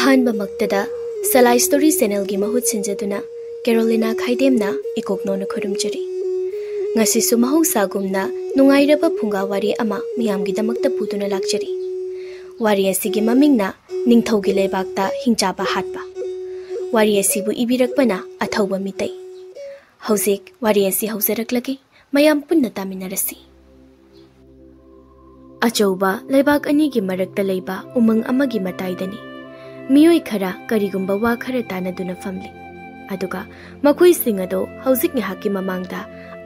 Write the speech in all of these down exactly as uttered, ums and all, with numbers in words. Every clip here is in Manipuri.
ꯑꯍꯥꯟꯕꯃꯛꯇꯗ ꯁꯂꯥꯏ ꯁ꯭ꯇꯣꯔꯤ ꯆꯦꯅꯦꯜꯒꯤ ꯃꯍꯨꯠ ꯁꯤꯟꯖꯗꯨꯅ ꯀꯦꯔꯣꯂꯤꯅꯥ ꯈꯥꯏꯗꯦꯝꯅ ꯏꯀꯣꯛꯅꯣꯅ ꯈꯨꯔꯨꯝꯖꯔꯤ꯫ ꯉꯁꯤꯁꯨ ꯃꯍꯧꯁꯥꯒꯨꯝꯅ ꯅꯨꯡꯉꯥꯏꯔꯕ ꯐꯨꯡꯒꯥ ꯋꯥꯔꯤ ꯑꯃ ꯃꯤꯌꯥꯝꯒꯤꯗꯃꯛꯇ ꯄꯨꯗꯨꯅ ꯂꯥꯛꯆꯔꯤ꯫ ꯋꯥꯔꯤ ꯑꯁꯤꯒꯤ ꯃꯃꯤꯡꯅ ꯅꯤꯡꯊꯧꯒꯤ ꯂꯩꯕꯥꯛꯇ ꯍꯤꯡꯆꯥꯕ ꯍꯥꯠꯄ꯫ ꯋꯥꯔꯤ ꯑꯁꯤꯕꯨ ꯏꯕꯤꯔꯛꯄꯅ ꯑꯊꯧꯕ ꯃꯤꯇꯩ꯫ ꯍꯧꯖꯤꯛ ꯋꯥꯔꯤ ꯑꯁꯤ ꯍꯧꯖꯔꯛꯂꯒꯦ, ꯃꯌꯥꯝ ꯄꯨꯟꯅ ꯇꯥꯃꯤꯟꯅꯔꯁꯤ꯫ ꯑꯆꯧꯕ ꯂꯩꯕꯥꯛ ꯑꯅꯤꯒꯤ ꯃꯔꯛꯇ ꯂꯩꯕ ꯎꯃꯪ ꯑꯃꯒꯤ ꯃꯇꯥꯏꯗꯅꯤ꯫ ꯃꯤꯑꯣꯏ ꯈꯔ ꯀꯔꯤꯒꯨꯝꯕ ꯋꯥ ꯈꯔ ꯇꯥꯟꯅꯗꯨꯅ ꯐꯝꯂꯤ꯫ ꯑꯗꯨꯒ ꯃꯈꯣꯏꯁꯤꯡ ꯑꯗꯨ ꯍꯧꯖꯤꯛ ꯉꯥꯏꯍꯥꯛꯀꯤ ꯃꯃꯥꯡꯗ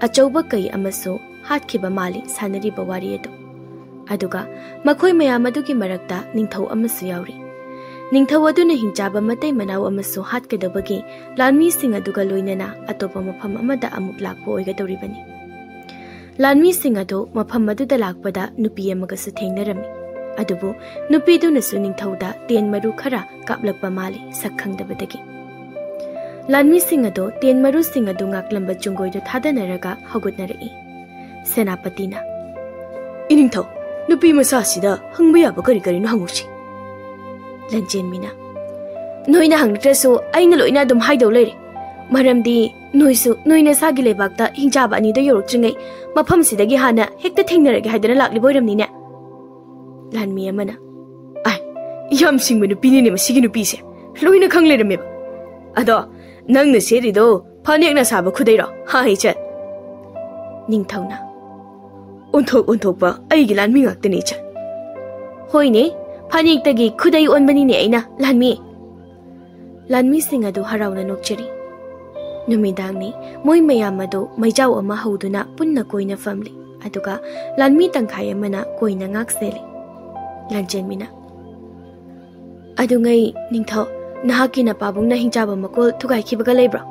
ꯑꯆꯧꯕ ꯀꯩ ꯑꯃꯁꯨ ꯍꯥꯠꯈꯤꯕ ꯃꯥꯜꯂꯤ ꯁꯥꯟꯅꯔꯤꯕ ꯋꯥꯔꯤ ꯑꯗꯨ꯫ ꯑꯗꯨꯒ ꯃꯈꯣꯏ ꯃꯌꯥꯝ ꯑꯗꯨꯒꯤ ꯃꯔꯛꯇ ꯅꯤꯡꯊꯧ ꯑꯃꯁꯨ ꯌꯥꯎꯔꯤ꯫ ꯅꯤꯡꯊꯧ ꯑꯗꯨꯅ ꯍꯤꯡꯆꯥꯕ ꯃꯇꯩ ꯃꯅꯥꯎ ꯑꯃꯁꯨ ꯍꯥꯠꯀꯗꯕꯒꯤ ꯂꯥꯟꯃꯤꯁꯤꯡ ꯑꯗꯨꯒ ꯂꯣꯏꯅꯅ ꯑꯇꯣꯞꯄ ꯃꯐꯝ ꯑꯃꯗ ꯑꯃꯨꯛ ꯂꯥꯛꯄ ꯑꯣꯏꯒꯗꯧꯔꯤꯕꯅꯤ꯫ ꯂꯥꯟꯃꯤꯁꯤꯡ ꯑꯗꯨ ꯃꯐꯝ ꯑꯗꯨꯗ ꯂꯥꯛꯄꯗ ꯅꯨꯄꯤ ꯑꯃꯒꯁꯨ ꯊꯦꯡꯅꯔꯝꯃꯤ꯫ ꯑꯗꯨꯕꯨ ꯅꯨꯄꯤꯗꯨꯅꯁꯨ ꯅꯤꯡꯊꯧꯗ ꯇꯦꯟ ꯃꯔꯨ ꯈꯔ ꯀꯥꯞꯂꯛꯄ ꯃꯥꯜꯂꯤ, ꯁꯛ ꯈꯪꯗꯕꯗꯒꯤ꯫ ꯂꯥꯟꯃꯤꯁꯤꯡ ꯑꯗꯨ ꯇꯦꯟ ꯃꯔꯨꯁꯤꯡ ꯑꯗꯨ ꯉꯥꯛꯂꯝꯕ ꯆꯨꯡꯒꯣꯏꯗꯨ ꯊꯥꯗꯅꯔꯒ ꯍꯧꯒꯠꯅꯔꯛꯏ꯫ ꯁꯦꯅꯥꯄꯇꯤꯅ, "ꯏꯅꯤꯡꯊꯧ, ꯅꯨꯄꯤ ꯃꯆꯥꯁꯤꯗ ꯍꯪꯕ ꯌꯥꯕ ꯀꯔꯤ ꯀꯔꯤꯅꯣ ꯍꯪꯉꯨꯁꯤ꯫" ꯂꯟꯆꯦꯟꯕꯤꯅ, "ꯅꯣꯏꯅ ꯍꯪꯂꯛꯇ꯭ꯔꯁꯨ ꯑꯩꯅ ꯂꯣꯏꯅ ꯑꯗꯨꯝ ꯍꯥꯏꯗꯧ ꯂꯩꯔꯦ꯫ ꯃꯔꯝꯗꯤ ꯅꯣꯏꯁꯨ ꯅꯣꯏ ꯅꯁꯥꯒꯤ ꯂꯩꯕꯥꯛꯇ ꯍꯤꯡꯆꯥꯕ ꯑꯅꯤꯗꯣ ꯌꯧꯔꯛꯇ꯭ꯔꯤꯉꯩ ꯃꯐꯝꯁꯤꯗꯒꯤ ꯍꯥꯟꯅ ꯍꯦꯛꯇ ꯊꯦꯡꯅꯔꯒꯦ ꯍꯥꯏꯗꯅ ꯂꯥꯛꯂꯤꯕ ꯑꯣꯏꯔꯝꯅꯤꯅꯦ꯫" ꯂꯥꯟꯃꯤ ꯑꯃꯅ, "ꯑꯥꯏ, ꯌꯥꯝ ꯁꯤꯡꯕ ꯅꯨꯄꯤꯅꯤꯅꯦ ꯃꯁꯤꯒꯤ ꯅꯨꯄꯤꯁꯦ꯫ ꯂꯣꯏꯅ ꯈꯪ ꯂꯩꯔꯝꯃꯦꯕ꯫ ꯑꯗꯣ ꯅꯪꯅ ꯁꯦꯠꯂꯤꯗꯣ ꯐꯅꯦꯛꯅ ꯁꯥꯕ ꯈꯨꯗꯩꯔꯣ? ꯍꯥ, ꯏꯆꯟ?" ꯅꯤꯡꯊꯧꯅ, "ꯑꯣꯟꯊꯣꯛ ꯑꯣꯟꯊꯣꯛꯄ ꯑꯩꯒꯤ ꯂꯥꯟꯃꯤ ꯉꯥꯛꯇꯅꯤ, ꯏꯆꯟ꯫" "ꯍꯣꯏꯅꯦ, ꯐꯅꯦꯛꯇꯒꯤ ꯈꯨꯗꯩ ꯑꯣꯟꯕꯅꯤꯅꯦ ꯑꯩꯅ, ꯂꯥꯟꯃꯤ꯫" ꯂꯥꯟꯃꯤꯁꯤꯡ ꯑꯗꯨ ꯍꯔꯥꯎꯅ ꯅꯣꯛꯆꯔꯤ꯫ ꯅꯨꯃꯤꯗꯥꯡꯅꯤ꯫ ꯃꯣꯏ ꯃꯌꯥꯝ ꯑꯗꯨ ꯃꯩꯖꯥꯎ ꯑꯃ ꯍꯧꯗꯨꯅ ꯄꯨꯟꯅ ꯀꯣꯏꯅ ꯐꯝꯂꯤ, ꯑꯗꯨꯒ ꯂꯥꯟꯃꯤ ꯇꯪꯈꯥꯏ ꯑꯃꯅ ꯀꯣꯏꯅ ꯉꯥꯛ ꯁꯦꯜꯂꯤ꯫ ꯂꯥꯟꯆꯦꯟꯕꯤꯅ, "ꯑꯗꯨꯉꯩ ꯅꯤꯡꯊꯧ, ꯅꯍꯥꯛꯀꯤ ꯅꯄꯥꯕꯨꯡꯅ ꯍꯤꯡꯆꯥꯕ ꯃꯀꯣꯜ ꯊꯨꯒꯥꯏꯈꯤꯕꯒ ꯂꯩꯕ꯭ꯔꯣ?"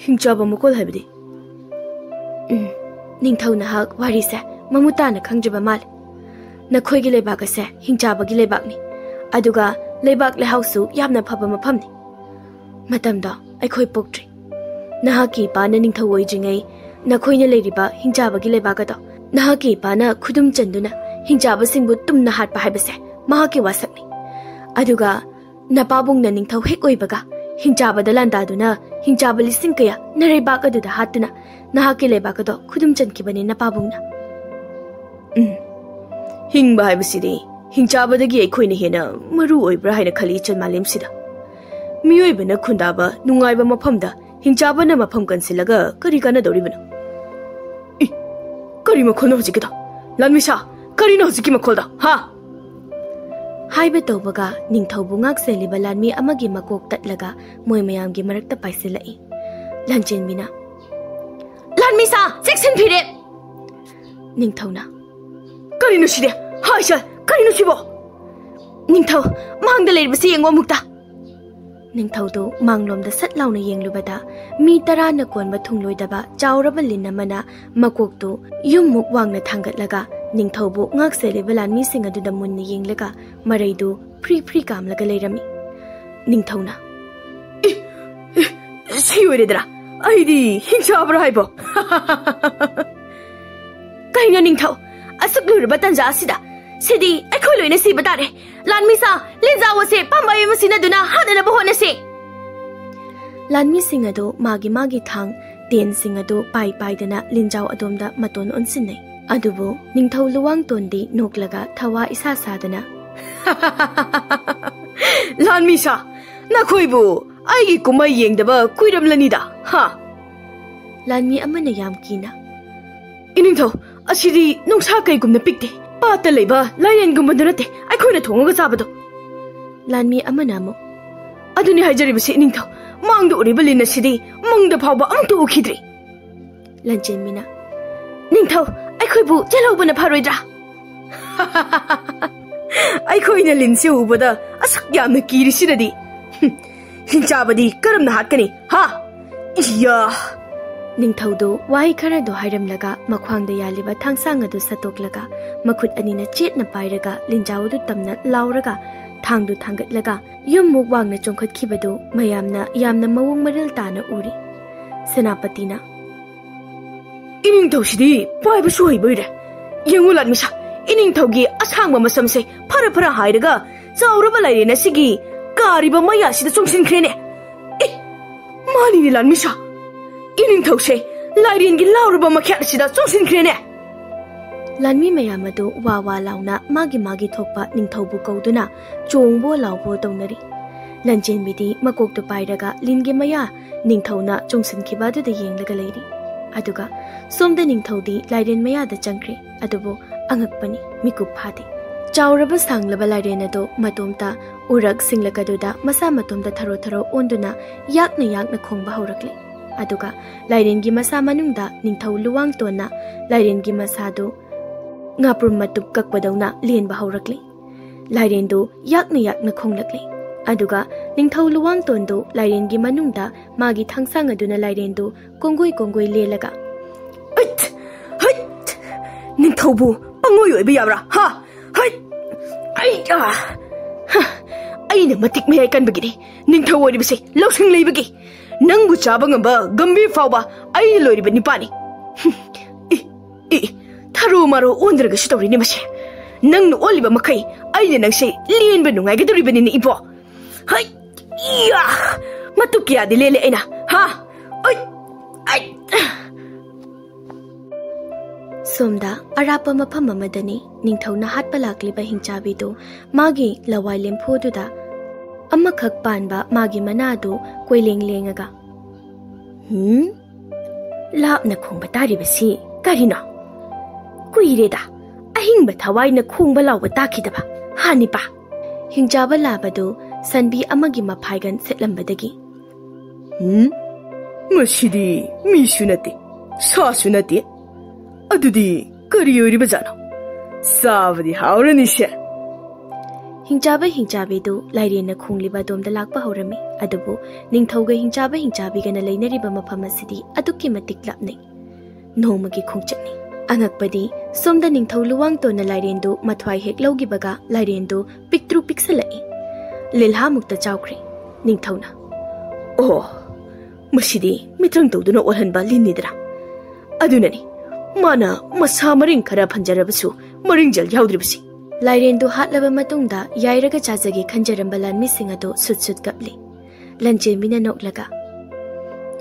"ꯍꯤꯡꯆꯥꯕ ꯃꯀꯣꯜ ꯍꯥꯏꯕꯗꯤ?" "ꯎꯝ, ꯅꯤꯡꯊꯧ ꯅꯍꯥꯛ ꯋꯥꯔꯤꯁꯦ ꯃꯃꯨꯠ ꯇꯥꯅ ꯈꯪꯗ꯭ꯔꯤꯕ ꯃꯥꯜꯂꯦ꯫ ꯅꯈꯣꯏꯒꯤ ꯂꯩꯕꯥꯛ ꯑꯁꯦ ꯍꯤꯡꯆꯥꯕꯒꯤ ꯂꯩꯕꯥꯛꯅꯤ, ꯑꯗꯨꯒ ꯂꯩꯕꯥꯛ ꯂꯩꯍꯥꯎꯁꯨ ꯌꯥꯝꯅ ꯐꯕ ꯃꯐꯝꯅꯤ꯫ ꯃꯇꯝꯗꯣ ꯑꯩꯈꯣꯏ ꯄꯣꯛꯇ꯭ꯔꯤ꯫ ꯅꯍꯥꯛꯀꯤ ꯏꯄꯥꯅ ꯅꯤꯡꯊꯧ ꯑꯣꯏꯗ꯭ꯔꯤꯉꯩ ꯅꯈꯣꯏꯅ ꯂꯩꯔꯤꯕ ꯍꯤꯡꯆꯥꯕꯒꯤ ꯂꯩꯕꯥꯛ ꯑꯗꯣ ꯅꯍꯥꯛꯀꯤ ꯏꯄꯥꯅ ꯈꯨꯗꯨꯝ ꯆꯟꯗꯨꯅ ꯍꯤꯡꯆꯥꯕꯁꯤꯡꯕꯨ ꯇꯨꯝꯅ ꯍꯥꯠꯄ ꯍꯥꯏꯕꯁꯦ ꯃꯍꯥꯛꯀꯤ ꯋꯥꯁꯛꯅꯤ꯫ ꯑꯗꯨꯒ ꯅꯄꯥꯕꯨꯡꯅ ꯅꯤꯡꯊꯧ ꯍꯦꯛ ꯑꯣꯏꯕꯒ ꯍꯤꯡꯆꯥꯕꯗ ꯂꯥꯟꯗꯥꯗꯨꯅ ꯍꯤꯡꯆꯥꯕ ꯂꯤꯁꯤꯡ ꯀꯌꯥ ꯅꯔꯩꯕꯥꯛ ꯑꯗꯨꯗ ꯍꯥꯠꯇꯨꯅ ꯅꯍꯥꯛꯀꯤ ꯂꯩꯕꯥꯛ ꯑꯗꯣ ꯈꯨꯗꯨꯝ ꯆꯟꯈꯤꯕꯅꯤ ꯅꯄꯥꯕꯨꯡꯅ꯫ ꯎꯝ, ꯍꯤꯡꯕ ꯍꯥꯏꯕꯁꯤꯗꯤ ꯍꯤꯡꯆꯥꯕꯗꯒꯤ ꯑꯩꯈꯣꯏꯅ ꯍꯦꯟꯅ ꯃꯔꯨ ꯑꯣꯏꯕ꯭ꯔꯥ ꯍꯥꯏꯅ ꯈꯜꯂꯤ ꯏꯆꯟ ꯃꯥꯂꯦꯝꯁꯤꯗ꯫ ꯃꯤꯑꯣꯏꯕꯅ ꯈꯨꯟꯗꯥꯕ ꯅꯨꯡꯉꯥꯏꯕ ꯃꯐꯝꯗ ꯍꯤꯡꯆꯥꯕꯅ ꯃꯐꯝ ꯀꯟꯁꯤꯜꯂꯒ ꯀꯔꯤ ꯀꯥꯟꯅꯗꯧꯔꯤꯕꯅꯣ? ꯏ, ꯀꯔꯤ ꯃꯈꯣꯜꯅꯣ ꯍꯧꯖꯤꯛꯀꯤꯗꯣ? ꯂꯥꯟꯃꯤꯁꯥ, ꯀꯔꯤꯅꯣ ꯍꯧꯖꯤꯛꯀꯤ ꯃꯈꯣꯜꯗꯣ, ꯍꯥ? ꯍꯥꯏꯕ ꯇꯧꯕꯒ ꯅꯤꯡꯊꯧꯕꯨ ꯉꯥꯛ ꯁꯦꯜꯂꯤꯕ ꯂꯥꯟꯃꯤ ꯑꯃꯒꯤ ꯃꯀꯣꯛ ꯇꯠꯂꯒ ꯃꯣꯏ ꯃꯌꯥꯝꯒꯤ ꯃꯔꯛꯇ ꯄꯥꯏꯁꯤꯜꯂꯛꯏ꯫ ꯂꯥꯟꯆꯦꯟꯕꯤꯅ, "ꯂꯥꯟꯃꯤꯁꯥ, ꯆꯦꯛꯁꯤꯟ ꯐꯤꯔꯦꯞ!" ꯅꯤꯡꯊꯧꯅ, "ꯀꯔꯤꯅꯣ ꯁꯤꯗꯤ? ꯍꯥꯏ ꯁꯥꯏ, ꯀꯔꯤꯅꯣ ꯁꯤꯕꯣ?" "ꯅꯤꯡꯊꯧ, ꯃꯥꯡꯗ ꯂꯩꯔꯤꯕꯁꯤ ꯌꯦꯡꯉꯣ ꯑꯃꯨꯛꯇ!" ꯅꯤꯡꯊꯧꯗꯨ ꯃꯥꯡꯂꯣꯝꯗ ꯁꯠ ꯂꯥꯎꯅ ꯌꯦꯡꯂꯨꯕꯗ ꯃꯤ ꯇꯔꯥꯅ ꯀꯣꯟꯕ ꯊꯨꯡꯂꯣꯏꯗꯕ ꯆꯥꯎꯔꯕ ꯂꯤꯟ ꯑꯃꯅ ꯃꯀꯣꯛꯇꯨ ꯌꯨꯝꯃꯨꯛ ꯋꯥꯡꯅ ꯊꯥꯡꯒꯠꯂꯒ ꯅꯤꯡꯊꯧꯕꯨ ꯉꯥꯛ ꯁꯦꯜꯂꯤꯕ ꯂꯥꯟꯃꯤꯁꯤꯡ ꯑꯗꯨꯗ ꯃꯨꯟꯅ ꯌꯦꯡꯂꯒ ꯃꯔꯩꯗꯨ ꯐ꯭ꯔꯤ ꯐ꯭ꯔꯤ ꯀꯥꯝꯂꯒ ꯂꯩꯔꯝꯃꯤ꯫ ꯅꯤꯡꯊꯧꯅ, "ꯏ, ꯏ, ꯁꯤ ꯑꯣꯏꯔꯦꯗꯅ! ꯑꯩꯗꯤ ꯍꯤꯡꯆꯥꯕ꯭ꯔꯥ ꯍꯥꯏꯕꯣ?" "ꯀꯩꯅꯣ ꯅꯤꯡꯊꯧ? ꯑꯁꯨꯛ ꯂꯨꯔꯕ ꯇꯟꯖꯥ ꯑꯁꯤꯗ? ꯁꯤꯗꯤ ꯑꯩꯈꯣꯏ ꯂꯣꯏꯅ ꯁꯤꯕ ꯇꯥꯔꯦ꯫ ꯂꯥꯟꯃꯤꯁꯥ, ꯂꯤꯟꯖꯥꯎ ꯑꯁꯦ ꯄꯥꯝꯕꯩ ꯑꯃ ꯁꯤꯟꯅꯗꯨꯅ ꯍꯥꯠꯅꯅꯕ ꯍꯣꯠꯅꯁꯤ!" ꯂꯥꯟꯃꯤꯁꯤꯡ ꯑꯗꯨ ꯃꯥꯒꯤ ꯃꯥꯒꯤ ꯊꯥꯡ, ꯇꯦꯟꯁꯤꯡ ꯑꯗꯨ ꯄꯥꯏ ꯄꯥꯏꯗꯅ ꯂꯤꯟꯖꯥꯎ ꯑꯗꯣꯝꯗ ꯃꯇꯣꯟ ꯑꯣꯟꯁꯤꯟꯅꯩ꯫ ꯑꯗꯨꯕꯨ ꯅꯤꯡꯊꯧ ꯂꯨꯋꯥꯡꯇꯣꯟꯗꯤ ꯅꯣꯛꯂꯒ ꯊꯋꯥ ꯏꯁꯥ ꯁꯥꯗꯅ, "ꯂꯥꯟꯃꯤꯁꯥ, ꯅꯈꯣꯏꯕꯨ ꯑꯩꯒꯤ ꯀꯨꯝꯍꯩ ꯌꯦꯡꯗꯕ ꯀꯨꯏꯔꯝꯂꯅꯤꯗ, ꯍꯥ?" ꯂꯥꯟꯃꯤ ꯑꯃꯅ ꯌꯥꯝ ꯀꯤꯅ, "ꯏꯅꯤꯡꯊꯧ, ꯑꯁꯤꯗꯤ ꯅꯨꯡꯁꯥ ꯀꯩꯒꯨꯝꯅ ꯄꯤꯛꯇꯦ꯫ ꯄꯥꯠꯇ ꯂꯩꯕ ꯂꯥꯏꯌꯦꯟꯒꯨꯝꯕꯗꯨ ꯅꯠꯇꯦ ꯑꯩꯈꯣꯏꯅ ꯊꯣꯡꯉꯒ ꯆꯥꯕꯗꯣ꯫" ꯂꯥꯟꯃꯤ ꯑꯃꯅ ꯑꯃꯨꯛ, "ꯑꯗꯨꯅꯤ ꯍꯥꯏꯖꯔꯤꯕꯁꯤ ꯏꯅꯤꯡꯊꯧ, ꯃꯥꯡꯗ ꯎꯔꯤꯕ ꯂꯤꯟ ꯑꯁꯤꯗꯤ ꯃꯪꯗ ꯐꯥꯎꯕ ꯑꯃꯨꯛꯇ ꯎꯈꯤꯗ꯭ꯔꯤ꯫" ꯂꯟꯆꯦꯟꯕꯤꯅ, "ꯅꯤꯡꯊꯧ, ꯑꯩꯈꯣꯏꯕꯨ ꯆꯦꯜꯍꯧꯕꯅ ꯐꯔꯣꯏꯗ꯭ꯔꯥ?" "ꯑꯩꯈꯣꯏꯅ ꯂꯤꯟꯁꯦ ꯎꯕꯗ ꯑꯁꯨꯛ ꯌꯥꯝꯅ ꯀꯤꯔꯤꯁꯤꯅꯗꯤ, ꯍꯨꯝ, ꯍꯤꯡꯆꯥꯕꯗꯤ ꯀꯔꯝꯅ ꯍꯥꯠꯀꯅꯤ, ꯍꯥ? ꯏꯌꯥ!" ꯅꯤꯡꯊꯧꯗꯨ ꯋꯥꯍꯩ ꯈꯔꯗꯨ ꯍꯥꯏꯔꯝꯂꯒ ꯃꯈ꯭ꯋꯥꯡꯗ ꯌꯥꯜꯂꯤꯕ ꯊꯥꯡꯁꯥꯡ ꯑꯗꯨ ꯁꯠꯇꯣꯛꯂꯒ ꯃꯈꯨꯠ ꯑꯅꯤꯅ ꯆꯦꯠꯅ ꯄꯥꯏꯔꯒ ꯂꯤꯟꯖꯥꯎ ꯑꯗꯨ ꯇꯝꯅ ꯂꯥꯎꯔꯒ ꯊꯥꯡꯗꯨ ꯊꯥꯡꯒꯠꯂꯒ ꯌꯨꯝꯃꯨꯛ ꯋꯥꯡꯅ ꯆꯣꯡꯈꯠꯈꯤꯕꯗꯨ ꯃꯌꯥꯝꯅ ꯌꯥꯝꯅ ꯃꯑꯣꯡ ꯃꯔꯤꯜ ꯇꯥꯅ ꯎꯔꯤ꯫ ꯁꯦꯅꯥꯄꯇꯤꯅ, "ꯏꯅꯤꯡꯊꯧꯁꯤꯗꯤ ꯄꯥꯏꯕꯁꯨ ꯍꯩꯕ ꯑꯣꯏꯔꯦ꯫ ꯌꯦꯡꯉꯨ ꯂꯥꯟꯃꯤꯁꯥ, ꯏꯅꯤꯡꯊꯧꯒꯤ ꯑꯁꯥꯡꯕ ꯃꯁꯝꯁꯦ ꯐꯔ ꯐꯔ ꯍꯥꯏꯔꯒ ꯆꯥꯎꯔꯕ ꯂꯥꯏꯔꯦꯟ ꯑꯁꯤꯒꯤ ꯀꯥꯔꯤꯕ ꯃꯩ ꯑꯁꯤꯗ ꯆꯣꯡꯁꯤꯟꯈ꯭ꯔꯦꯅꯦ꯫ ꯑꯦ, ꯃꯥꯅꯤꯅꯦ ꯂꯥꯟꯃꯤꯁꯥ꯫ ꯏꯅꯤꯡꯊꯧꯁꯦ ꯂꯥꯏꯔꯦꯟꯒꯤ ꯂꯥꯎꯔꯕ ꯃꯈꯌꯥꯠ ꯑꯁꯤꯗ ꯆꯣꯡꯁꯤꯟꯈ꯭ꯔꯦꯅꯦ꯫ ꯂꯥꯟꯃꯤ ꯃꯌꯥꯝ ꯑꯗꯨ ꯋꯥ ꯋꯥ ꯂꯥꯎꯅ ꯃꯥꯒꯤ ꯃꯥꯒꯤ ꯊꯣꯛꯄ ꯅꯤꯡꯊꯧꯕꯨ ꯀꯧꯗꯨꯅ ꯆꯣꯡꯕꯣ ꯂꯥꯎꯕꯣ ꯇꯧꯅꯔꯤ꯫ ꯂꯥꯟꯆꯦꯟꯕꯤꯗꯤ ꯃꯀꯣꯛꯇꯨ ꯄꯥꯏꯔꯒ ꯂꯤꯟꯒꯤ ꯃꯌꯥ ꯅꯤꯡꯊꯧꯅ ꯆꯣꯡꯁꯤꯟꯈꯤꯕ ꯑꯗꯨꯗ ꯌꯦꯡꯂꯒ ꯂꯩꯔꯤ꯫ ꯑꯗꯨꯒ ꯁꯣꯝꯗ ꯅꯤꯡꯊꯧꯗꯤ ꯂꯥꯏꯔꯦꯟ ꯃꯌꯥꯗ ꯆꯪꯈ꯭ꯔꯦ꯫ ꯑꯗꯨꯕꯨ ꯑꯉꯛꯄꯅꯤ, ꯃꯤꯀꯨꯞ ꯐꯥꯗꯦ꯫ ꯆꯥꯎꯔꯕ ꯁꯥꯡꯂꯕ ꯂꯥꯏꯔꯦꯟ ꯑꯗꯨ ꯃꯇꯣꯝꯇ ꯎꯔꯛ ꯁꯤꯡꯂꯛ ꯑꯗꯨꯗ ꯃꯁꯥ ꯃꯇꯣꯝꯇ ꯊꯔꯣ ꯊꯔꯣ ꯑꯣꯟꯗꯨꯅ ꯌꯥꯛꯅ ꯌꯥꯛꯅ ꯈꯣꯡꯕ ꯍꯧꯔꯛꯂꯦ꯫ ꯑꯗꯨꯒ ꯂꯥꯏꯔꯦꯟꯒꯤ ꯃꯁꯥ ꯃꯅꯨꯡꯗ ꯅꯤꯡꯊꯧ ꯂꯨꯋꯥꯡꯇꯣꯟꯅ ꯂꯥꯏꯔꯦꯟꯒꯤ ꯃꯁꯥꯗꯨ ꯉꯥꯄ꯭ꯔꯨꯝ ꯃꯇꯨꯞ ꯀꯛꯄꯗꯧꯅ ꯂꯦꯟꯕ ꯍꯧꯔꯛꯂꯦ꯫ ꯂꯥꯏꯔꯦꯟꯗꯨ ꯌꯥꯛꯅ ꯌꯥꯛꯅ ꯈꯣꯡꯂꯛꯂꯦ꯫ ꯑꯗꯨꯒ ꯅꯤꯡꯊꯧ ꯂꯨꯋꯥꯡꯇꯣꯟꯗꯨ ꯂꯥꯏꯔꯦꯟꯒꯤ ꯃꯅꯨꯡꯗ ꯃꯥꯒꯤ ꯊꯥꯡꯁꯥꯡ ꯑꯗꯨꯅ ꯂꯥꯏꯔꯦꯟꯗꯨ ꯀꯣꯡꯒꯣꯏ ꯀꯣꯡꯒꯣꯏ ꯂꯦꯜꯂꯒ, "ꯍꯩꯠ! ꯍꯩꯠ! ꯅꯤꯡꯊꯧꯕꯨ ꯄꯪꯑꯣꯏ ꯑꯣꯏꯕ ꯌꯥꯕ꯭ꯔꯥ? ꯍꯥ? ꯍꯩꯠ! ꯑꯩ, ꯑꯥ! ꯍ! ꯑꯩꯅ ꯃꯇꯤꯛ ꯃꯌꯥꯏ ꯀꯟꯕꯒꯤꯅꯤ ꯅꯤꯡꯊꯧ ꯑꯣꯏꯔꯤꯕꯁꯦ, ꯂꯧꯁꯤꯡ ꯂꯩꯕꯒꯤ꯫ ꯅꯪꯕꯨ ꯆꯥꯕ ꯉꯝꯕ ꯒꯝꯚꯤꯔ ꯐꯥꯎꯕ ꯑꯩꯅ ꯂꯣꯏꯔꯤꯕ ꯅꯤꯄꯥꯅꯤ꯫ ꯍꯨꯝ! ꯏ, ꯏ, ꯊꯔꯣ ꯃꯥꯔꯣ ꯑꯣꯟꯗ꯭ꯔꯒꯁꯨ ꯇꯧꯔꯤꯅꯤ ꯃꯁꯦ꯫ ꯅꯪꯅ ꯑꯣꯜꯂꯤꯕ ꯃꯈꯩ ꯑꯩꯅ ꯅꯪꯁꯦ ꯂꯦꯟꯕ ꯅꯨꯡꯉꯥꯏꯒꯗꯧꯔꯤꯕꯅꯤꯅꯦ ꯏꯕꯣ꯫ ꯍꯩ! ꯏꯌꯥ! ꯃꯇꯨ ꯀꯌꯥꯗꯤ ꯂꯦꯜꯂꯦ ꯑꯩꯅ, ꯍꯥ? ꯑꯩ! ꯑꯩ!" ꯁꯣꯝꯗ ꯑꯔꯥꯞꯄ ꯃꯐꯝ ꯑꯃꯗꯅꯤ ꯅꯤꯡꯊꯧꯅ ꯍꯥꯠꯄ ꯂꯥꯛꯂꯤꯕ ꯍꯤꯡꯆꯥꯕꯤꯗꯨ ꯃꯥꯒꯤ ꯂꯋꯥꯏ ꯂꯦꯝꯐꯨꯗꯨꯗ ꯑꯃꯈꯛ ꯄꯥꯟꯕ ꯃꯥꯒꯤ ꯃꯅꯥꯗꯨ ꯀꯣꯏꯂꯦꯡ ꯂꯦꯡꯉꯒ, "ꯍꯨꯝ? ꯂꯥꯞꯅ ꯈꯣꯡꯕ ꯇꯥꯔꯤꯕꯁꯤ ꯀꯔꯤꯅꯣ? ꯀꯨꯏꯔꯦꯗ ꯑꯍꯤꯡꯕ ꯊꯋꯥꯏꯅ ꯈꯣꯡꯕ ꯂꯥꯎꯕ ꯇꯥꯈꯤꯗꯕ, ꯍꯥ ꯅꯤꯄꯥ?" ꯍꯤꯡꯆꯥꯕ ꯂꯥꯕꯗꯨ ꯁꯟꯕꯤ ꯑꯃꯒꯤ ꯃꯐꯥꯏꯒꯟ ꯁꯦꯠꯂꯝꯕꯗꯒꯤ, "ꯍꯨꯝ? ꯃꯁꯤꯗꯤ ꯃꯤꯁꯨ ꯅꯠꯇꯦ, ꯁꯥꯁꯨ ꯅꯠꯇꯦ꯫ ꯑꯗꯨꯗꯤ ꯀꯔꯤ ꯑꯣꯏꯔꯤꯕꯖꯥꯠꯅꯣ? ꯆꯥꯕꯗꯤ ꯍꯥꯎꯔꯅꯤꯁꯦ꯫" ꯍꯤꯡꯆꯥꯕ ꯍꯤꯡꯆꯥꯕꯤꯗꯨ ꯂꯥꯏꯔꯦꯟꯅ ꯈꯣꯡꯂꯤꯕ ꯑꯗꯣꯝꯗ ꯂꯥꯛꯄ ꯍꯧꯔꯝꯃꯤ꯫ ꯑꯗꯨꯕꯨ ꯅꯤꯡꯊꯧꯒ ꯍꯤꯡꯆꯥꯕ ꯍꯤꯡꯆꯥꯕꯤꯒꯅ ꯂꯩꯅꯔꯤꯕ ꯃꯐꯝ ꯑꯁꯤꯗꯤ ꯑꯗꯨꯛꯀꯤ ꯃꯇꯤꯛ ꯂꯥꯞꯅꯩ꯫ ꯅꯣꯡꯃꯒꯤ ꯈꯣꯡꯆꯠꯅꯤ꯫ ꯑꯉꯛꯄꯗꯤ ꯁꯣꯝꯗ ꯅꯤꯡꯊꯧ ꯂꯨꯋꯥꯡꯇꯣꯟꯅ ꯂꯥꯏꯔꯦꯟꯗꯨ ꯃꯊ꯭ꯋꯥꯏ ꯍꯦꯛ ꯂꯧꯈꯤꯕꯒ ꯂꯥꯏꯔꯦꯟꯗꯨ ꯄꯤꯛꯇ꯭ꯔꯨ ꯄꯤꯛꯁꯜꯂꯛꯏ꯫ ꯂꯤꯜꯍꯥꯃꯨꯛꯇ ꯆꯥꯎꯈ꯭ꯔꯦ꯫ ꯅꯤꯡꯊꯧꯅ, "ꯑꯣ, ꯃꯁꯤꯗꯤ ꯃꯤꯇ꯭ꯔꯪ ꯇꯧꯗꯨꯅ ꯑꯣꯜꯍꯟꯕ ꯂꯤꯟꯅꯤꯗꯅ꯫ ꯑꯗꯨꯅꯅꯤ ꯃꯥꯅ ꯃꯁꯥ ꯃꯔꯤꯡ ꯈꯔ ꯐꯟꯖꯔꯕꯁꯨ ꯃꯔꯤꯡꯖꯦꯜ ꯌꯥꯎꯗ꯭ꯔꯤꯕꯁꯤ꯫ ꯂꯥꯏꯔꯦꯟꯗꯨ ꯍꯥꯠꯂꯕ ꯃꯇꯨꯡꯗ ꯌꯥꯏꯔꯒ ꯆꯥꯖꯒꯦ ꯈꯟꯖꯔꯝꯕ ꯂꯥꯟꯃꯤꯁꯤꯡ ꯑꯗꯨ ꯁꯨꯠ ꯁꯨꯠ ꯀꯞꯂꯤ꯫ ꯂꯟꯆꯦꯟꯕꯤꯅ ꯅꯣꯛꯂꯒ,